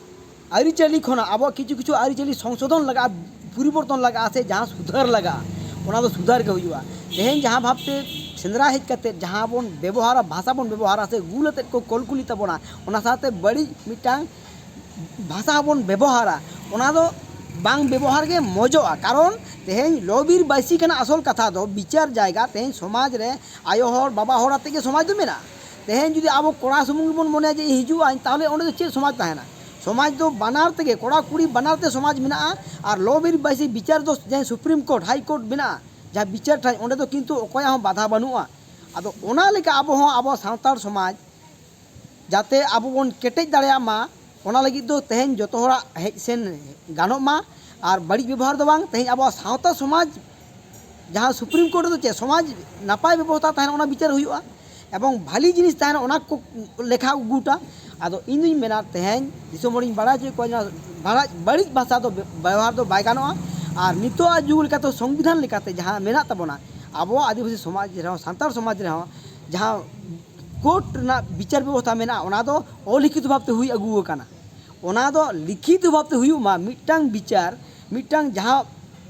ᱟᱹᱨᱤᱪᱟᱹᱞᱤ ᱠᱷᱚᱱᱟᱜ ᱟᱵᱚᱣᱟᱜ ᱠᱤᱪᱷᱩ ᱠᱤᱪᱷᱩ ᱟᱹᱨᱤᱪᱟᱹᱞᱤ ᱥᱚᱝᱥᱳᱫᱷᱚᱱ ᱞᱟᱜᱟᱜᱼᱟ, ᱯᱚᱨᱤᱵᱚᱨᱛᱚᱱ ᱞᱟᱜᱟᱜᱼᱟ, ᱥᱮ ᱡᱟᱦᱟᱸ ᱥᱩᱫᱷᱟᱹᱨ ᱞᱟᱜᱟᱜᱼᱟ, ᱚᱱᱟ ᱫᱚ ᱥᱩᱫᱷᱟᱹᱨ ᱜᱮ ᱦᱩᱭᱩᱜᱼᱟ᱾ ᱛᱮᱦᱮᱧ ᱡᱟᱦᱟᱸ ᱵᱷᱟᱵᱽᱛᱮ ᱥᱮᱸᱫᱽᱨᱟ ᱦᱮᱡ ᱠᱟᱛᱮ ᱡᱟᱦᱟᱸ ᱵᱚᱱ ᱵᱮᱵᱚᱦᱟᱨᱟ, ᱵᱷᱟᱥᱟ ᱵᱚᱱ ᱵᱮᱵᱚᱦᱟᱨᱟ, ᱥᱮ ᱜᱩᱞ ᱟᱛᱮᱫ ᱠᱚ ᱠᱚᱞᱠᱩᱞᱤ ᱛᱟᱵᱚᱱᱟ, ᱚᱱᱟ ᱥᱟᱶᱛᱮ ᱵᱟᱹᱲᱤᱡ ᱢᱤᱫᱴᱟᱝ ᱵᱷᱟᱥᱟ ᱵᱚᱱ ᱵᱮᱵᱚᱦᱟᱨᱟ, ᱚᱱᱟ ᱫᱚ ᱵᱟᱝ ᱵᱮᱵᱚᱦᱟᱨ ᱜᱮ ᱢᱚᱡᱚᱜᱼᱟ᱾ ᱠᱟᱨᱚᱱ ᱛᱮᱦᱮᱧ ᱞᱚ ᱵᱤᱨ ᱵᱟᱹᱭᱥᱤ ᱠᱟᱱᱟ ᱟᱥᱚᱞ ᱠᱟᱛᱷᱟ ᱫᱚ, ᱵᱤᱪᱟᱨ ᱡᱟᱭᱜᱟ᱾ ᱛᱮᱦᱮᱧ ᱥᱚᱢᱟᱡᱽ ᱨᱮ ᱟᱭᱳ ᱦᱚᱲ, ᱵᱟᱵᱟ ᱦᱚᱲ ᱟᱛᱮ ᱜᱮ ᱥᱚᱢᱟᱡᱽ ᱫᱚ ᱢᱮᱱᱟᱜᱼᱟ᱾ ᱛᱮᱦᱮᱧ ᱡᱩᱫᱤ ᱟᱵᱚ ᱠᱚᱲᱟ ᱥᱩᱢᱩᱝ ᱜᱮᱵᱚᱱ ᱢᱚᱱᱮᱭᱟ ᱡᱮ ᱤᱧ ᱦᱤᱡᱩᱜ ᱟᱹᱧ, ᱛᱟᱦᱚᱞᱮ ᱚᱸᱰᱮ ᱫᱚ ᱪᱮᱫ ᱥᱚᱢᱟᱡᱽ ᱛᱟᱦᱮᱱᱟ? ᱥᱚᱢᱟᱡᱽ ᱫᱚ ᱵᱟᱱᱟᱨ ᱛᱮᱜᱮ, ᱠᱚᱲᱟ ᱠᱩᱲᱤ ᱵᱟᱱᱟᱨ ᱛᱮ ᱥᱚᱢᱟᱡᱽ ᱢᱮᱱᱟᱜᱼᱟ᱾ ᱟᱨ ᱞᱚ ᱵᱤᱨ ᱵᱟᱹᱭᱥᱤ ᱵᱤᱪᱟᱨ ᱫᱚ ᱡᱟᱦᱟᱸ ᱥᱩᱯᱨᱤᱢ ᱠᱳᱨᱴ, ᱦᱟᱭ ᱠᱳᱨᱴ ᱢᱮᱱᱟᱜᱼᱟ, ᱡᱟᱦᱟᱸ ᱵᱤᱪᱟᱨ ᱴᱷᱟᱶ, ᱚᱸᱰᱮ ᱫᱚ ᱠᱤᱱᱛᱩ ᱚᱠᱚᱭᱟᱜ ᱦᱚᱸ ᱵᱟᱫᱷᱟ ᱵᱟᱹᱱᱩᱜᱼᱟ᱾ ᱟᱫᱚ ᱚᱱᱟ ᱞᱮᱠᱟ ᱟᱵᱚ ᱦᱚᱸ ᱟᱵᱚ ᱥᱟᱱᱛᱟᱲ ᱥᱚᱢᱟᱡᱽ ᱡᱟᱛᱮ ᱟᱵᱚ ᱵᱚᱱ ᱠᱮᱴᱮᱡ ᱫᱟᱲᱮᱭᱟᱜ ᱢᱟ, ᱚᱱᱟ ᱞᱟᱹᱜᱤᱫ ᱫᱚ ᱛᱮᱦᱮᱧ ᱡᱚᱛᱚ ᱦᱚᱲᱟᱜ ᱦᱮᱡ ᱥᱮᱱ ᱜᱟᱱᱚᱜ ᱢᱟ᱾ ᱟᱨ ᱵᱟᱹᱲᱤᱡ ᱵᱮᱵᱚᱦᱟᱨ ᱫᱚ ᱵᱟᱝ, ᱛᱮᱦᱮᱧ ᱟᱵᱚᱣᱟᱜ ᱥᱟᱶᱛᱟ ᱥᱚᱢᱟᱡᱽ ᱡᱟᱦᱟᱸ ᱥᱩᱯᱨᱤᱢ ᱠᱳᱨᱴ ᱨᱮᱫᱚ ᱪᱮᱫ ᱥᱚᱢᱟᱡᱽ ᱱᱟᱯᱟᱭ ᱵᱮᱵᱚᱥᱛᱷᱟ ᱛᱟᱦᱮᱱᱟ, ᱚᱱᱟ ᱵᱤᱪᱟᱹᱨ ᱦᱩᱭᱩᱜᱼᱟ, ᱮᱵᱚᱝ ᱵᱷᱟᱞᱤ ᱡᱤᱱᱤᱥ ᱛᱟᱦᱮᱱᱟ, ᱚᱱᱟ ᱠᱚ ᱞᱮᱠᱷᱟ ᱜᱩᱴᱟ᱾ ᱟᱫᱚ ᱤᱧ ᱫᱩᱧ ᱢᱮᱱᱟ, ᱛᱮᱦᱮᱧ ᱫᱤᱥᱚᱢ ᱦᱚᱲᱤᱧ ᱵᱟᱲᱟᱭ ᱦᱚᱪᱚᱭᱮᱫ ᱠᱚᱣᱟ, ᱱᱚᱣᱟ ᱵᱟᱹᱲᱤᱡ, ᱵᱟᱹᱲᱤᱡ ᱵᱷᱟᱥᱟ ᱫᱚ ᱵᱮ-, ᱵᱮᱵᱚᱦᱟᱨ ᱫᱚ ᱵᱟᱭ ᱜᱟᱱᱚᱜᱼᱟ᱾ ᱟᱨ ᱱᱤᱛᱚᱜᱟᱜ ᱡᱩᱜᱽ ᱞᱮᱠᱟᱛᱮ ᱥᱚᱝᱵᱤᱫᱷᱟᱱ ᱞᱮᱠᱟᱛᱮ ᱡᱟᱦᱟᱸ ᱢᱮᱱᱟᱜ ᱛᱟᱵᱚᱱᱟ, ᱟᱵᱚᱣᱟᱜ ᱟᱹᱫᱤᱵᱟᱹᱥᱤ ᱥᱚᱢᱟᱡᱽ ᱨᱮᱦᱚᱸ, ᱥᱟᱱᱛᱟᱲ ᱥᱚᱢᱟᱡᱽ ᱨᱮᱦᱚᱸ ᱡᱟᱦᱟᱸ ᱠᱳᱨᱴ ᱨᱮᱱᱟᱜ ᱵᱤᱪᱟᱨ ᱵᱮᱵᱚᱥᱛᱷᱟ ᱢᱮᱱᱟᱜᱼᱟ, ᱚᱱᱟ ᱫᱚ ᱚᱞᱤᱠᱷᱤᱛᱚ ᱵᱷᱟᱵᱽᱛᱮ ᱦᱩᱭ ᱟᱹᱜᱩ ᱟᱠᱟᱱᱟ᱾ ᱚᱱᱟ ᱫᱚ ᱞᱤᱠᱷᱤᱛᱚ ᱵᱷᱟᱵᱽᱛᱮ ᱦᱩᱭᱩᱜ ᱢᱟ, ᱢᱤᱫᱴᱟᱝ ᱵᱤᱪᱟᱨ, ᱢᱤᱫᱴᱟᱝ ᱡᱟᱦᱟᱸ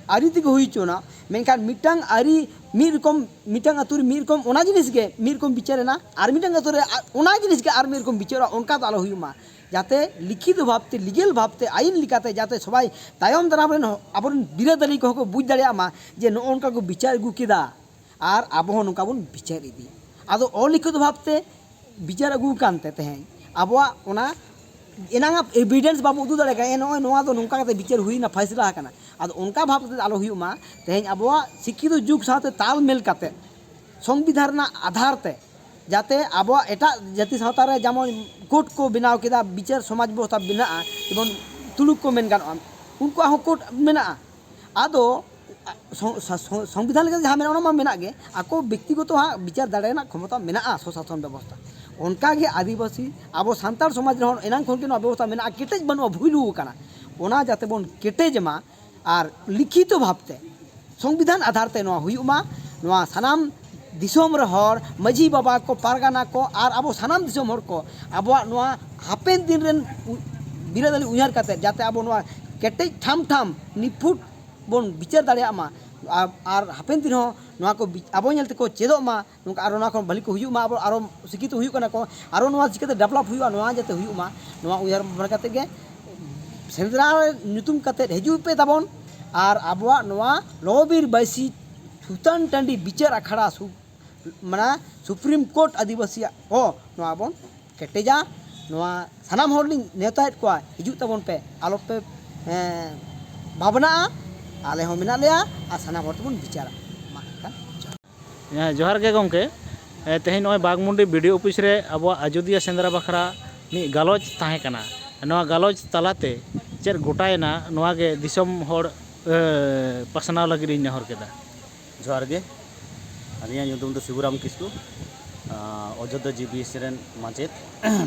ᱟᱹᱨᱤ ᱛᱮᱜᱮ ᱦᱩᱭ ᱦᱚᱪᱚᱱᱟ, ᱢᱮᱱᱠᱷᱟᱱ ᱢᱤᱫᱴᱟᱝ ᱟᱹᱨᱤ ᱢᱤᱫ ᱨᱚᱠᱚᱢ, ᱢᱤᱫᱴᱟᱝ ᱟᱹᱛᱩ ᱨᱮ ᱢᱤᱫ ᱨᱚᱠᱚᱢ ᱚᱱᱟ ᱡᱤᱱᱤᱥ ᱜᱮ ᱢᱤᱫ ᱨᱚᱠᱚᱢ ᱵᱤᱪᱟᱹᱨ ᱮᱱᱟ, ᱟᱨ ᱢᱤᱫᱴᱟᱝ ᱟᱹᱛᱩ ᱨᱮ ᱟ-, ᱚᱱᱟ ᱡᱤᱱᱤᱥ ᱜᱮ ᱟᱨ ᱢᱤᱫ ᱨᱚᱠᱚᱢ ᱵᱤᱪᱟᱹᱨᱚᱜᱼᱟ, ᱚᱱᱠᱟ ᱫᱚ ᱟᱞᱚ ᱦᱩᱭᱩᱜ ᱢᱟ᱾ ᱡᱟᱛᱮ ᱞᱤᱠᱷᱤᱛᱚ ᱵᱷᱟᱵᱽᱛᱮ, ᱞᱤᱜᱮᱞ ᱵᱷᱟᱵᱽᱛᱮ, ᱟᱹᱭᱤᱱ ᱞᱮᱠᱟᱛᱮ ᱡᱟᱛᱮ ᱥᱚᱵᱟᱭ ᱛᱟᱭᱚᱢ ᱫᱟᱨᱟᱢ ᱨᱮᱱ ᱦᱚ-, ᱟᱵᱚᱨᱮᱱ ᱵᱤᱨᱟᱹᱫᱟᱹᱞᱤ ᱠᱚᱦᱚᱸ ᱠᱚ ᱵᱩᱡᱽ ᱫᱟᱲᱮᱭᱟᱜ ᱢᱟ ᱡᱮ ᱱᱚᱜᱼᱚ ᱱᱚᱝᱠᱟ ᱠᱚ ᱵᱤᱪᱟᱹᱨ ᱟᱹᱜᱩ ᱠᱮᱫᱟ, ᱟᱨ ᱟᱵᱚ ᱦᱚᱸ ᱱᱚᱝᱠᱟ ᱵᱚᱱ ᱵᱤᱪᱟᱹᱨ ᱤᱫᱤ᱾ ᱟᱫᱚ ᱚᱞᱤᱠᱷᱤᱛᱚ ᱵᱷᱟᱵᱽᱛᱮ ᱵᱤᱪᱟᱹᱨ ᱟᱹᱜᱩ ᱠᱟᱱᱛᱮ ᱛᱮᱦᱮᱧ ᱟᱵᱚᱣᱟᱜ ᱚᱱᱟ ᱮᱱᱟᱝᱟᱜ ᱮᱵᱷᱤᱰᱮᱱᱥ ᱵᱟᱵᱚ ᱩᱫᱩᱜ ᱫᱟᱲᱮ ᱠᱟᱜᱼᱟ, ᱱᱚᱜᱼᱚᱭ ᱱᱚᱣᱟ ᱫᱚ ᱱᱚᱝᱠᱟ ᱠᱟᱛᱮ ᱵᱤᱪᱟᱹᱨ ᱦᱩᱭᱱᱟ, ᱯᱷᱟᱭᱥᱞᱟ ᱟᱠᱟᱱᱟ᱾ ᱟᱫᱚ ᱚᱱᱠᱟ ᱵᱷᱟᱵᱽ ᱠᱟᱛᱮ ᱟᱞᱚ ᱦᱩᱭᱩᱜ ᱢᱟ᱾ ᱛᱮᱦᱮᱧ ᱟᱵᱚᱣᱟᱜ ᱥᱤᱠᱠᱷᱤᱛᱚ ᱡᱩᱜᱽ ᱥᱟᱶᱛᱮ ᱛᱟᱞ ᱢᱮᱞ ᱠᱟᱛᱮ ᱥᱚᱝᱵᱤᱫᱷᱟᱱ ᱨᱮᱱᱟᱜ ᱟᱫᱷᱟᱨ ᱛᱮ, ᱡᱟᱛᱮ ᱟᱵᱚᱣᱟᱜ ᱮᱴᱟᱜ ᱡᱟᱹᱛᱤ ᱥᱟᱶᱛᱟ ᱨᱮ ᱡᱮᱢᱚᱱ ᱠᱳᱨᱴ ᱠᱚ ᱵᱮᱱᱟᱣ ᱠᱮᱫᱟ, ᱵᱤᱪᱟᱹᱨ ᱥᱚᱢᱟᱡᱽ ᱵᱮᱵᱚᱥᱛᱷᱟ ᱢᱮᱱᱟᱜᱼᱟ, ᱡᱮᱢᱚᱱ ᱛᱩᱲᱩᱠ ᱠᱚ ᱢᱮᱱ ᱜᱟᱱᱚᱜᱼᱟ, ᱩᱱᱠᱩᱣᱟᱜ ᱦᱚᱸ ᱠᱳᱨᱴ ᱢᱮᱱᱟᱜᱼᱟ᱾ ᱟᱫᱚ ᱥᱚᱝ-, ᱥᱟ-, ᱥᱚᱝ-, ᱥᱚᱝᱵᱤᱫᱷᱟᱱ ᱞᱮᱠᱟᱛᱮ ᱡᱟᱦᱟᱸ ᱢᱮᱱᱟᱜᱼᱟ, ᱚᱱᱟ ᱢᱟ ᱢᱮᱱᱟᱜ ᱜᱮ, ᱟᱠᱚ ᱵᱮᱠᱛᱤᱜᱚᱛᱚ ᱦᱟᱸᱜ ᱵᱤᱪᱟᱹᱨ ᱫᱟᱲᱮ ᱨᱮᱱᱟᱜ ᱠᱷᱚᱢᱚᱛᱟ ᱢᱮᱱᱟᱜᱼᱟ ᱥᱚᱥᱟᱥᱚᱱ ᱵᱮᱵᱚᱥᱛᱷᱟ᱾ ᱚᱱᱠᱟᱜᱮ ᱟᱹᱫᱤᱵᱟᱹᱥᱤ, ᱟᱵᱚ ᱥᱟᱱᱛᱟᱲ ᱥᱚᱢᱟᱡᱽ ᱨᱮᱦᱚᱸ ᱮᱱᱟᱝ ᱠᱷᱚᱱ ᱜᱮ ᱱᱚᱣᱟ ᱵᱮᱵᱚᱥᱛᱷᱟ ᱢᱮᱱᱟᱜᱼᱟ, ᱠᱮᱴᱮᱡ ᱵᱟᱹᱱᱩᱜᱼᱟ, ᱵᱷᱩᱭᱞᱩ ᱟᱠᱟᱱᱟ᱾ ᱚᱱᱟ ᱡᱟᱛᱮ ᱵᱚᱱ ᱠᱮᱴᱮᱡ ᱢᱟ, ᱟᱨ ᱞᱤᱠᱷᱤᱛᱚ ᱵᱷᱟᱵᱽᱛᱮ ᱥᱚᱝᱵᱤᱫᱷᱟᱱ ᱟᱫᱷᱟᱨ ᱛᱮ ᱱᱚᱣᱟ ᱦᱩᱭᱩᱜ ᱢᱟ᱾ ᱱᱚᱣᱟ ᱥᱟᱱᱟᱢ ᱫᱤᱥᱚᱢ ᱨᱮ ᱦᱚᱲ, ᱢᱟᱹᱡᱷᱤ ᱵᱟᱵᱟ ᱠᱚ, ᱯᱟᱨᱜᱟᱱᱟ ᱠᱚ ᱟᱨ ᱟᱵᱚ ᱥᱟᱱᱟᱢ ᱫᱤᱥᱚᱢ ᱦᱚᱲ ᱠᱚ ᱟᱵᱚᱣᱟᱜ ᱱᱚᱣᱟ ᱦᱟᱯᱮᱱ ᱫᱤᱱ ᱨᱮᱱ ᱩ-, ᱵᱤᱨᱟᱹᱫᱟᱹᱞᱤ ᱩᱭᱦᱟᱹᱨ ᱠᱟᱛᱮ ᱡᱟᱛᱮ ᱟᱵᱚ ᱱᱚᱣᱟ ᱠᱮᱴᱮᱡ ᱴᱷᱟᱢ ᱴᱷᱟᱢ ᱱᱤᱯᱷᱩᱴ ᱵᱚᱱ ᱵᱤᱪᱟᱹᱨ ᱫᱟᱲᱮᱭᱟᱜ ᱢᱟ᱾ ᱟᱨ, ᱟᱨ ᱦᱟᱯᱮᱱ ᱫᱤᱱ ᱦᱚᱸ ᱱᱚᱣᱟ ᱠᱚ ᱵᱤ-, ᱟᱵᱚ ᱧᱮᱞ ᱛᱮᱠᱚ ᱪᱮᱫᱚᱜ ᱢᱟ, ᱱᱚᱝᱠᱟ ᱟᱨᱚ ᱱᱚᱣᱟ ᱠᱷᱚᱱ ᱵᱷᱟᱹᱞᱤ ᱠᱚ ᱦᱩᱭᱩᱜ ᱢᱟ, ᱟᱵᱚ ᱟᱨᱚ ᱥᱤᱠᱠᱷᱤᱛᱚ ᱦᱩᱭᱩᱜ ᱠᱟᱱᱟ ᱠᱚ, ᱟᱨᱚ ᱱᱚᱣᱟ ᱪᱤᱠᱟᱹᱛᱮ ᱰᱮᱵᱷᱞᱚᱯ ᱦᱩᱭᱩᱜᱼᱟ, ᱱᱚᱣᱟ ᱡᱟᱛᱮ ᱦᱩᱭᱩᱜ ᱢᱟ, ᱱᱚᱣᱟ ᱩᱭᱦᱟᱹᱨ ᱵᱷᱟᱵᱽᱱᱟ ᱠᱟᱛᱮ ᱜᱮ ᱥᱮᱸᱫᱽᱨᱟ ᱧᱩᱛᱩᱢ ᱠᱟᱛᱮ ᱦᱤᱡᱩᱜ ᱯᱮ ᱛᱟᱵᱚᱱ, ᱟᱨ ᱟᱵᱚᱣᱟᱜ ᱱᱚᱣᱟ ᱞᱚᱵᱤᱨ ᱵᱟᱹᱭᱥᱤ ᱥᱩᱛᱟᱱ ᱴᱟᱺᱰᱤ ᱵᱤᱪᱟᱹᱨ ᱟᱠᱷᱲᱟ ᱥᱩ-, ᱢᱟᱱᱮ ᱥᱩᱯᱨᱤᱢ ᱠᱳᱨᱴ ᱟᱹᱫᱤᱵᱟᱹᱥᱤᱭᱟᱜ ᱠᱚ ᱱᱚᱣᱟ ᱵᱚᱱ ᱠᱮᱴᱮᱡᱟ᱾ ᱱᱚᱣᱟ ᱥᱟᱱᱟᱢ ᱦᱚᱲ ᱞᱤᱧ ᱱᱮᱣᱛᱟᱭᱮᱫ ᱠᱚᱣᱟ, ᱦᱤᱡᱩᱜ ᱛᱟᱵᱚᱱ ᱯᱮ, ᱟᱞᱚᱯᱮ, ᱮᱸ, ᱵᱷᱟᱵᱽᱱᱟᱜᱼᱟ, ᱟᱞᱮ ᱦᱚᱸ ᱢᱮᱱᱟᱜ ᱞᱮᱭᱟ ᱟᱨ ᱥᱟᱱᱟᱢ ᱦᱚᱲ ᱛᱮᱵᱚᱱ ᱵᱤᱪᱟᱹᱨᱟ᱾ ᱢᱟ ᱮᱱᱠᱷᱟᱱ ᱡᱚᱦᱟᱨ᱾ ᱦᱮᱸ, ᱡᱚᱦᱟᱨ ᱜᱮ ᱜᱚᱢᱠᱮ᱾ ᱮ, ᱛᱮᱦᱮᱧ ᱱᱚᱜᱼᱚᱭ ᱵᱟᱜᱽᱢᱩᱱᱰᱤ ᱵᱤ ᱰᱤ ᱳ ᱚᱯᱷᱤᱥ ᱨᱮ ᱟᱵᱚᱣᱟᱜ ᱟᱡᱳᱫᱤᱭᱟᱹ ᱥᱮᱸᱫᱽᱨᱟ ᱵᱟᱠᱷᱨᱟ ᱢᱤᱫ ᱜᱟᱞᱚᱪ ᱛᱟᱦᱮᱸ ᱠᱟᱱᱟ᱾ ᱱᱚᱣᱟ ᱜᱟᱞᱚᱪ ᱛᱟᱞᱟᱛᱮ ᱪᱮᱫ ᱜᱚᱴᱟᱭᱮᱱᱟ, ᱱᱚᱣᱟ ᱜᱮ ᱫᱤᱥᱚᱢ ᱦᱚᱲ, ᱮ, ᱯᱟᱥᱱᱟᱣ ᱞᱟᱹᱜᱤᱫ ᱤᱧ ᱱᱮᱦᱚᱨ ᱠᱮᱫᱟ᱾ ᱡᱚᱦᱟᱨ ᱜᱮ᱾ ᱟᱹᱞᱤᱧᱟᱜ ᱧᱩᱛᱩᱢ ᱫᱚ ᱥᱤᱵᱩᱨᱟᱢ ᱠᱤᱥᱠᱩ, ᱟᱸ, ᱚᱡᱳᱫᱽᱫᱷᱟ ᱡᱤ ᱵᱤ ᱮᱥ ᱨᱮᱱ ᱢᱟᱪᱮᱫ᱾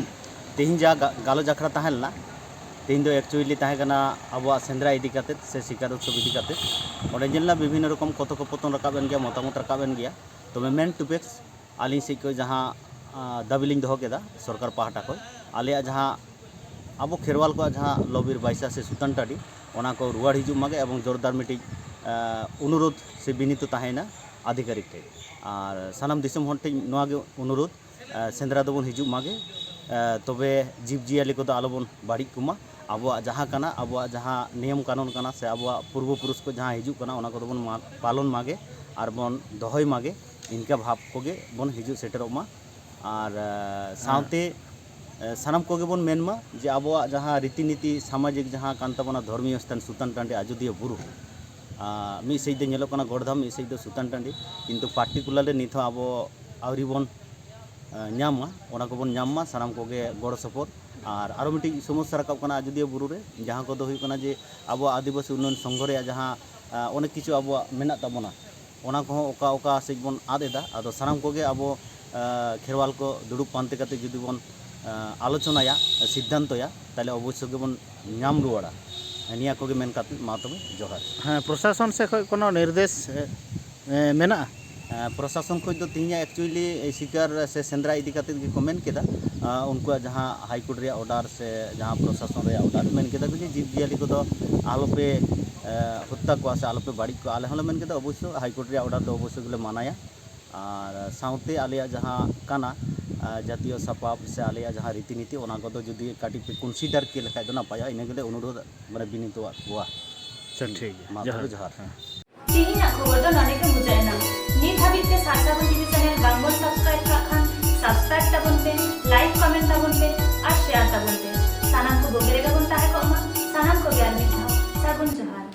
ᱛᱮᱦᱮᱧ ᱡᱟ ᱜᱟ- ᱜᱟᱞᱚᱪ ᱟᱠᱷᱲᱟ ᱛᱟᱦᱮᱸ ᱞᱮᱱᱟ, ᱛᱮᱦᱮᱧ ᱫᱚ actually ᱛᱟᱦᱮᱸ ᱠᱟᱱᱟ ᱟᱵᱚᱣᱟᱜ ᱥᱮᱸᱫᱽᱨᱟ ᱤᱫᱤ ᱠᱟᱛᱮᱫ ᱥᱮ ᱥᱤᱠᱟᱨ ᱩᱛᱥᱚᱵ ᱤᱫᱤ ᱠᱟᱛᱮᱫ᱾ ᱚᱸᱰᱮ ᱧᱮᱞ ᱮᱱᱟ ᱵᱤᱵᱷᱤᱱᱱᱚ ᱨᱚᱠᱚᱢ ᱠᱚᱛᱷᱚᱯᱚᱛᱚᱱ ᱨᱟᱠᱟᱵ ᱮᱱ ᱜᱮᱭᱟ, ᱢᱚᱛᱟᱢᱚᱛ ᱨᱟᱠᱟᱵ ᱮᱱ ᱜᱮᱭᱟ᱾ ᱛᱚᱵᱮ main topics ᱟᱹᱞᱤᱧ ᱥᱮᱫ ᱠᱷᱚᱱ ᱡᱟᱦᱟᱸ, ᱟᱸ, ᱫᱟᱹᱵᱤ ᱞᱤᱧ ᱫᱚᱦᱚ ᱠᱮᱫᱟ ᱥᱚᱨᱠᱟᱨ ᱯᱟᱦᱴᱟ ᱠᱷᱚᱱ, ᱟᱞᱮᱭᱟᱜ ᱡᱟᱦᱟᱸ ᱟᱵᱚ ᱠᱷᱮᱨᱣᱟᱞ ᱠᱚᱣᱟᱜ ᱡᱟᱦᱟᱸ ᱞᱚᱵᱤᱨ ᱵᱟᱭᱥᱟ ᱥᱮ ᱥᱩᱛᱟᱱ ᱴᱟᱺᱰᱤ, ᱚᱱᱟ ᱠᱚ ᱨᱩᱣᱟᱹᱲ ᱦᱤᱡᱩᱜ ᱢᱟᱜᱮ ᱮᱵᱚᱝ ᱡᱳᱨᱫᱟᱨ ᱢᱤᱫᱴᱤᱡ, ᱟᱸ, ᱚᱱᱩᱨᱳᱫᱷ ᱥᱮ ᱵᱤᱱᱤᱛ ᱛᱟᱦᱮᱸᱭᱮᱱᱟ ᱟᱫᱷᱤᱠᱟᱨᱤᱠ ᱴᱷᱮᱱ᱾ ᱟᱨ ᱥᱟᱱᱟᱢ ᱫᱤᱥᱚᱢ ᱦᱚᱲ ᱴᱷᱮᱱ ᱱᱚᱣᱟ ᱜᱮ ᱚᱱᱩᱨᱳᱫᱷ, ᱟᱸ, ᱥᱮᱸᱫᱽᱨᱟ ᱫᱚᱵᱚᱱ ᱦᱤᱡᱩᱜ ᱢᱟᱜᱮ, ᱟᱸ, ᱛᱚᱵᱮ ᱡᱤᱵᱽᱼᱡᱤᱭᱟᱹᱞᱤ ᱠᱚᱫᱚ ᱟᱞᱚᱵᱚᱱ ᱵᱟᱹᱲᱤᱡ ᱠᱚᱢᱟ᱾ ᱟᱵᱚᱣᱟᱜ ᱡᱟᱦᱟᱸ ᱠᱟᱱᱟ, ᱟᱵᱚᱣᱟᱜ ᱡᱟᱦᱟᱸ ᱱᱤᱭᱚᱢ ᱠᱟᱹᱱᱩᱱ ᱠᱟᱱᱟ ᱥᱮ ᱟᱵᱚᱣᱟᱜ ᱯᱩᱨᱵᱚ ᱯᱩᱨᱩᱥ ᱠᱚ ᱡᱟᱦᱟᱸ ᱦᱤᱡᱩᱜ ᱠᱟᱱᱟ, ᱚᱱᱟ ᱠᱚᱫᱚ ᱵᱚᱱ ᱢᱟ-, ᱯᱟᱞᱚᱱ ᱢᱟᱜᱮ ᱟᱨ ᱵᱚᱱ ᱫᱚᱦᱚᱭ ᱢᱟᱜᱮ, ᱤᱱᱠᱟᱹ ᱵᱷᱟᱵᱽ ᱠᱚᱜᱮ ᱵᱚᱱ ᱦᱤᱡᱩᱜ ᱥᱮᱴᱮᱨᱚᱜ ᱢᱟ᱾ ᱟᱨ, ᱟᱸ, ᱥᱟᱶᱛᱮ, ᱟᱸ, ᱥᱟᱱᱟᱢ ᱠᱚᱜᱮ ᱵᱚᱱ ᱢᱮᱱ ᱢᱟ ᱡᱮ ᱟᱵᱚᱣᱟᱜ ᱡᱟᱦᱟᱸ ᱨᱤᱛᱤ ᱱᱤᱛᱤ ᱥᱟᱢᱟᱡᱤᱠ ᱡᱟᱦᱟᱸ ᱠᱟᱱ ᱛᱟᱵᱚᱱᱟ ᱫᱷᱚᱨᱢᱤᱭᱚ ᱥᱛᱷᱟᱱ ᱥᱩᱛᱟᱱ ᱴᱟᱺᱰᱤ ᱟᱡᱳᱫᱤᱭᱟᱹ ᱵᱩᱨᱩ, ᱟᱸ, ᱢᱤᱫ ᱥᱮᱫ ᱫᱚ ᱧᱮᱞᱚᱜ ᱠᱟᱱᱟ ᱜᱚᱲᱫᱷᱟᱢ, ᱢᱤᱫ ᱥᱮᱫ ᱫᱚ ᱥᱩᱛᱟᱱ ᱴᱟᱺᱰᱤ, ᱠᱤᱱᱛᱩ particularly ᱱᱤᱛ ᱦᱚᱸ ᱟᱵᱚ ᱟᱹᱣᱨᱤ ᱵᱚᱱ, ᱟᱸ, ᱧᱟᱢ ᱢᱟ, ᱚᱱᱟ ᱠᱚᱵᱚᱱ ᱧᱟᱢ ᱢᱟ ᱥᱟᱱᱟᱢ ᱠᱚᱜᱮ ᱜᱚᱲᱚ ᱥᱚᱯᱚᱦᱚᱫ᱾ ᱟᱨ ᱟᱨᱚ ᱢᱤᱫᱴᱤᱡ ᱥᱚᱢᱚᱥᱥᱟ ᱨᱟᱠᱟᱵ ᱠᱟᱱᱟ ᱟᱡᱳᱫᱤᱭᱟᱹ ᱵᱩᱨᱩ ᱨᱮ, ᱡᱟᱦᱟᱸ ᱠᱚᱫᱚ ᱦᱩᱭᱩᱜ ᱠᱟᱱᱟ ᱡᱮ ᱟᱵᱚᱣᱟᱜ ᱟᱹᱫᱤᱵᱟᱹᱥᱤ ᱩᱱᱱᱚᱭᱚᱱ ᱥᱚᱝᱜᱷᱚ ᱨᱮᱭᱟᱜ ᱡᱟᱦᱟᱸ, ᱟᱸ, ᱚᱱᱮᱠ ᱠᱤᱪᱷᱩ ᱟᱵᱚᱣᱟᱜ ᱢᱮᱱᱟᱜ ᱛᱟᱵᱚᱱᱟ, ᱚᱱᱟ ᱠᱚᱦᱚᱸ ᱚᱠᱟ ᱚᱠᱟ ᱥᱮᱫ ᱵᱚᱱ ᱟᱫ ᱮᱫᱟ᱾ ᱟᱫᱚ ᱥᱟᱱᱟᱢ ᱠᱚᱜᱮ ᱟᱵᱚ, ᱟᱸ, ᱠᱷᱮᱨᱣᱟᱞ ᱠᱚ ᱫᱩᱲᱩᱵ ᱯᱟᱱᱛᱮ ᱠᱟᱛᱮ ᱡᱩᱫᱤ ᱵᱚᱱ, ᱟᱸ, ᱟᱞᱳᱪᱚᱱᱟᱭᱟ, ᱥᱤᱫᱽᱫᱷᱟᱱᱛᱚᱭᱟ, ᱛᱟᱦᱚᱞᱮ ᱚᱵᱚᱥᱥᱳᱭ ᱜᱮᱵᱚᱱ ᱧᱟᱢ ᱨᱩᱣᱟᱹᱲᱟ᱾ ᱱᱤᱭᱟᱹ ᱠᱚᱜᱮ ᱢᱮᱱ ᱠᱟᱛᱮ ᱢᱟ ᱛᱚᱵᱮ ᱡᱚᱦᱟᱨ᱾ ᱦᱮᱸ, ᱯᱨᱚᱥᱟᱥᱚᱱ ᱥᱮᱫ ᱠᱷᱚᱱ ᱠᱳᱱᱳ ᱱᱤᱨᱫᱮᱥ, ᱮ, ᱮ, ᱢᱮᱱᱟᱜᱼᱟ? ᱮᱸ, ᱯᱨᱚᱥᱟᱥᱚᱱ ᱠᱷᱚᱱ ᱫᱚ ᱛᱮᱦᱮᱧᱟᱜ actually ᱥᱤᱠᱟᱨ ᱥᱮ ᱥᱮᱸᱫᱽᱨᱟ ᱤᱫᱤ ᱠᱟᱛᱮ ᱜᱮᱠᱚ ᱢᱮᱱ ᱠᱮᱫᱟ᱾ ᱟᱸ, ᱩᱱᱠᱩᱣᱟᱜ ᱡᱟᱦᱟᱸ ᱦᱟᱭ ᱠᱳᱨᱴ ᱨᱮᱭᱟᱜ order ᱥᱮ ᱡᱟᱦᱟᱸ ᱯᱨᱚᱥᱟᱥᱚᱱ ᱨᱮᱭᱟᱜ order ᱢᱮᱱ ᱠᱮᱫᱟ ᱠᱚ ᱡᱮ ᱡᱤᱵᱽᱼᱡᱤᱭᱟᱹᱞᱤ ᱠᱚᱫᱚ ᱟᱞᱚᱯᱮ, ᱮᱸ, ᱦᱚᱛᱛᱟ ᱠᱚᱣᱟ ᱥᱮ ᱟᱞᱚᱯᱮ ᱵᱟᱹᱲᱤᱡ ᱠᱚᱣᱟ᱾ ᱟᱞᱮ ᱦᱚᱸᱞᱮ ᱢᱮᱱ ᱠᱮᱫᱟ ᱚᱵᱚᱥᱥᱳᱭ ᱦᱟᱭ ᱠᱳᱨᱴ ᱨᱮᱭᱟᱜ order ᱫᱚ ᱚᱵᱚᱥᱥᱳᱭ ᱜᱮᱞᱮ ᱢᱟᱱᱟᱭᱟ᱾ ᱟᱨ ᱥᱟᱶᱛᱮ ᱟᱞᱮᱭᱟᱜ ᱡᱟᱦᱟᱸ ᱠᱟᱱᱟ, ᱟᱸ, ᱡᱟᱛᱤᱭᱚ ᱥᱟᱯᱟᱵ ᱥᱮ ᱟᱞᱮᱭᱟᱜ ᱡᱟᱦᱟᱸ ᱨᱤᱛᱤ ᱱᱤᱛᱤ, ᱚᱱᱟ ᱠᱚᱫᱚ ᱡᱩᱫᱤ ᱠᱟᱹᱴᱤᱡ ᱯᱮ consider ᱠᱮ ᱞᱮᱠᱷᱟᱡ ᱫᱚ ᱱᱟᱯᱟᱭᱚᱜᱼᱟ, ᱤᱱᱟᱹ ᱜᱮᱞᱮ ᱚᱱᱩᱨᱳᱫᱷ ᱢᱟᱱᱮ ᱵᱤᱱᱤᱛᱚᱣᱟᱫ ᱠᱚᱣᱟ᱾ ᱟᱪᱪᱷᱟ, ᱴᱷᱤᱠ ᱜᱮᱭᱟ᱾ ᱢᱟ ᱛᱚᱵᱮ ᱡᱚᱦᱟᱨ᱾ ᱡᱚᱦᱟᱨ᱾ ᱦᱮᱸ᱾ ᱛᱮᱦᱮᱧᱟᱜ ᱠᱷᱚᱵᱚᱨ ᱫᱚ ᱱᱚᱰᱮ ᱜᱮ ᱢᱩᱪᱟᱹᱫ ᱮᱱᱟ᱾ ᱱᱤᱛ ᱦᱟᱹᱵᱤᱡ ᱛᱮ ᱥᱟᱨ ᱥᱟᱹᱜᱩᱱ ᱴᱤᱵᱷᱤ ᱪᱮᱱᱮᱞ ᱵᱟᱝ ᱵᱚᱱ ᱥᱟᱵᱥᱠᱨᱟᱭᱤᱵ ᱠᱟᱜ ᱠᱷᱟᱱ ᱥᱟᱵᱥᱠᱨᱟᱭᱤᱵ ᱛᱟᱵᱚᱱ ᱯᱮ, ᱞᱟᱭᱤᱠ ᱠᱚᱢᱮᱱᱴ ᱛᱟᱵᱚᱱ ᱯᱮ ᱟᱨ ᱥᱮᱭᱟᱨ ᱛᱟᱵᱚᱱ ᱯᱮ᱾ ᱥᱟᱱᱟᱢ ᱠᱚ ᱵᱩᱜᱤ ᱨᱮᱜᱮ ᱵᱚᱱ ᱛᱟᱦᱮᱸ ᱠᱚᱜ ᱢᱟ᱾ ᱥᱟᱱᱟᱢ ᱠᱚᱜᱮ ᱟᱨ ᱢᱤᱫ ᱫᱷᱟᱣ ᱥᱟᱹᱜᱩᱱ ᱡᱚᱦᱟᱨ᱾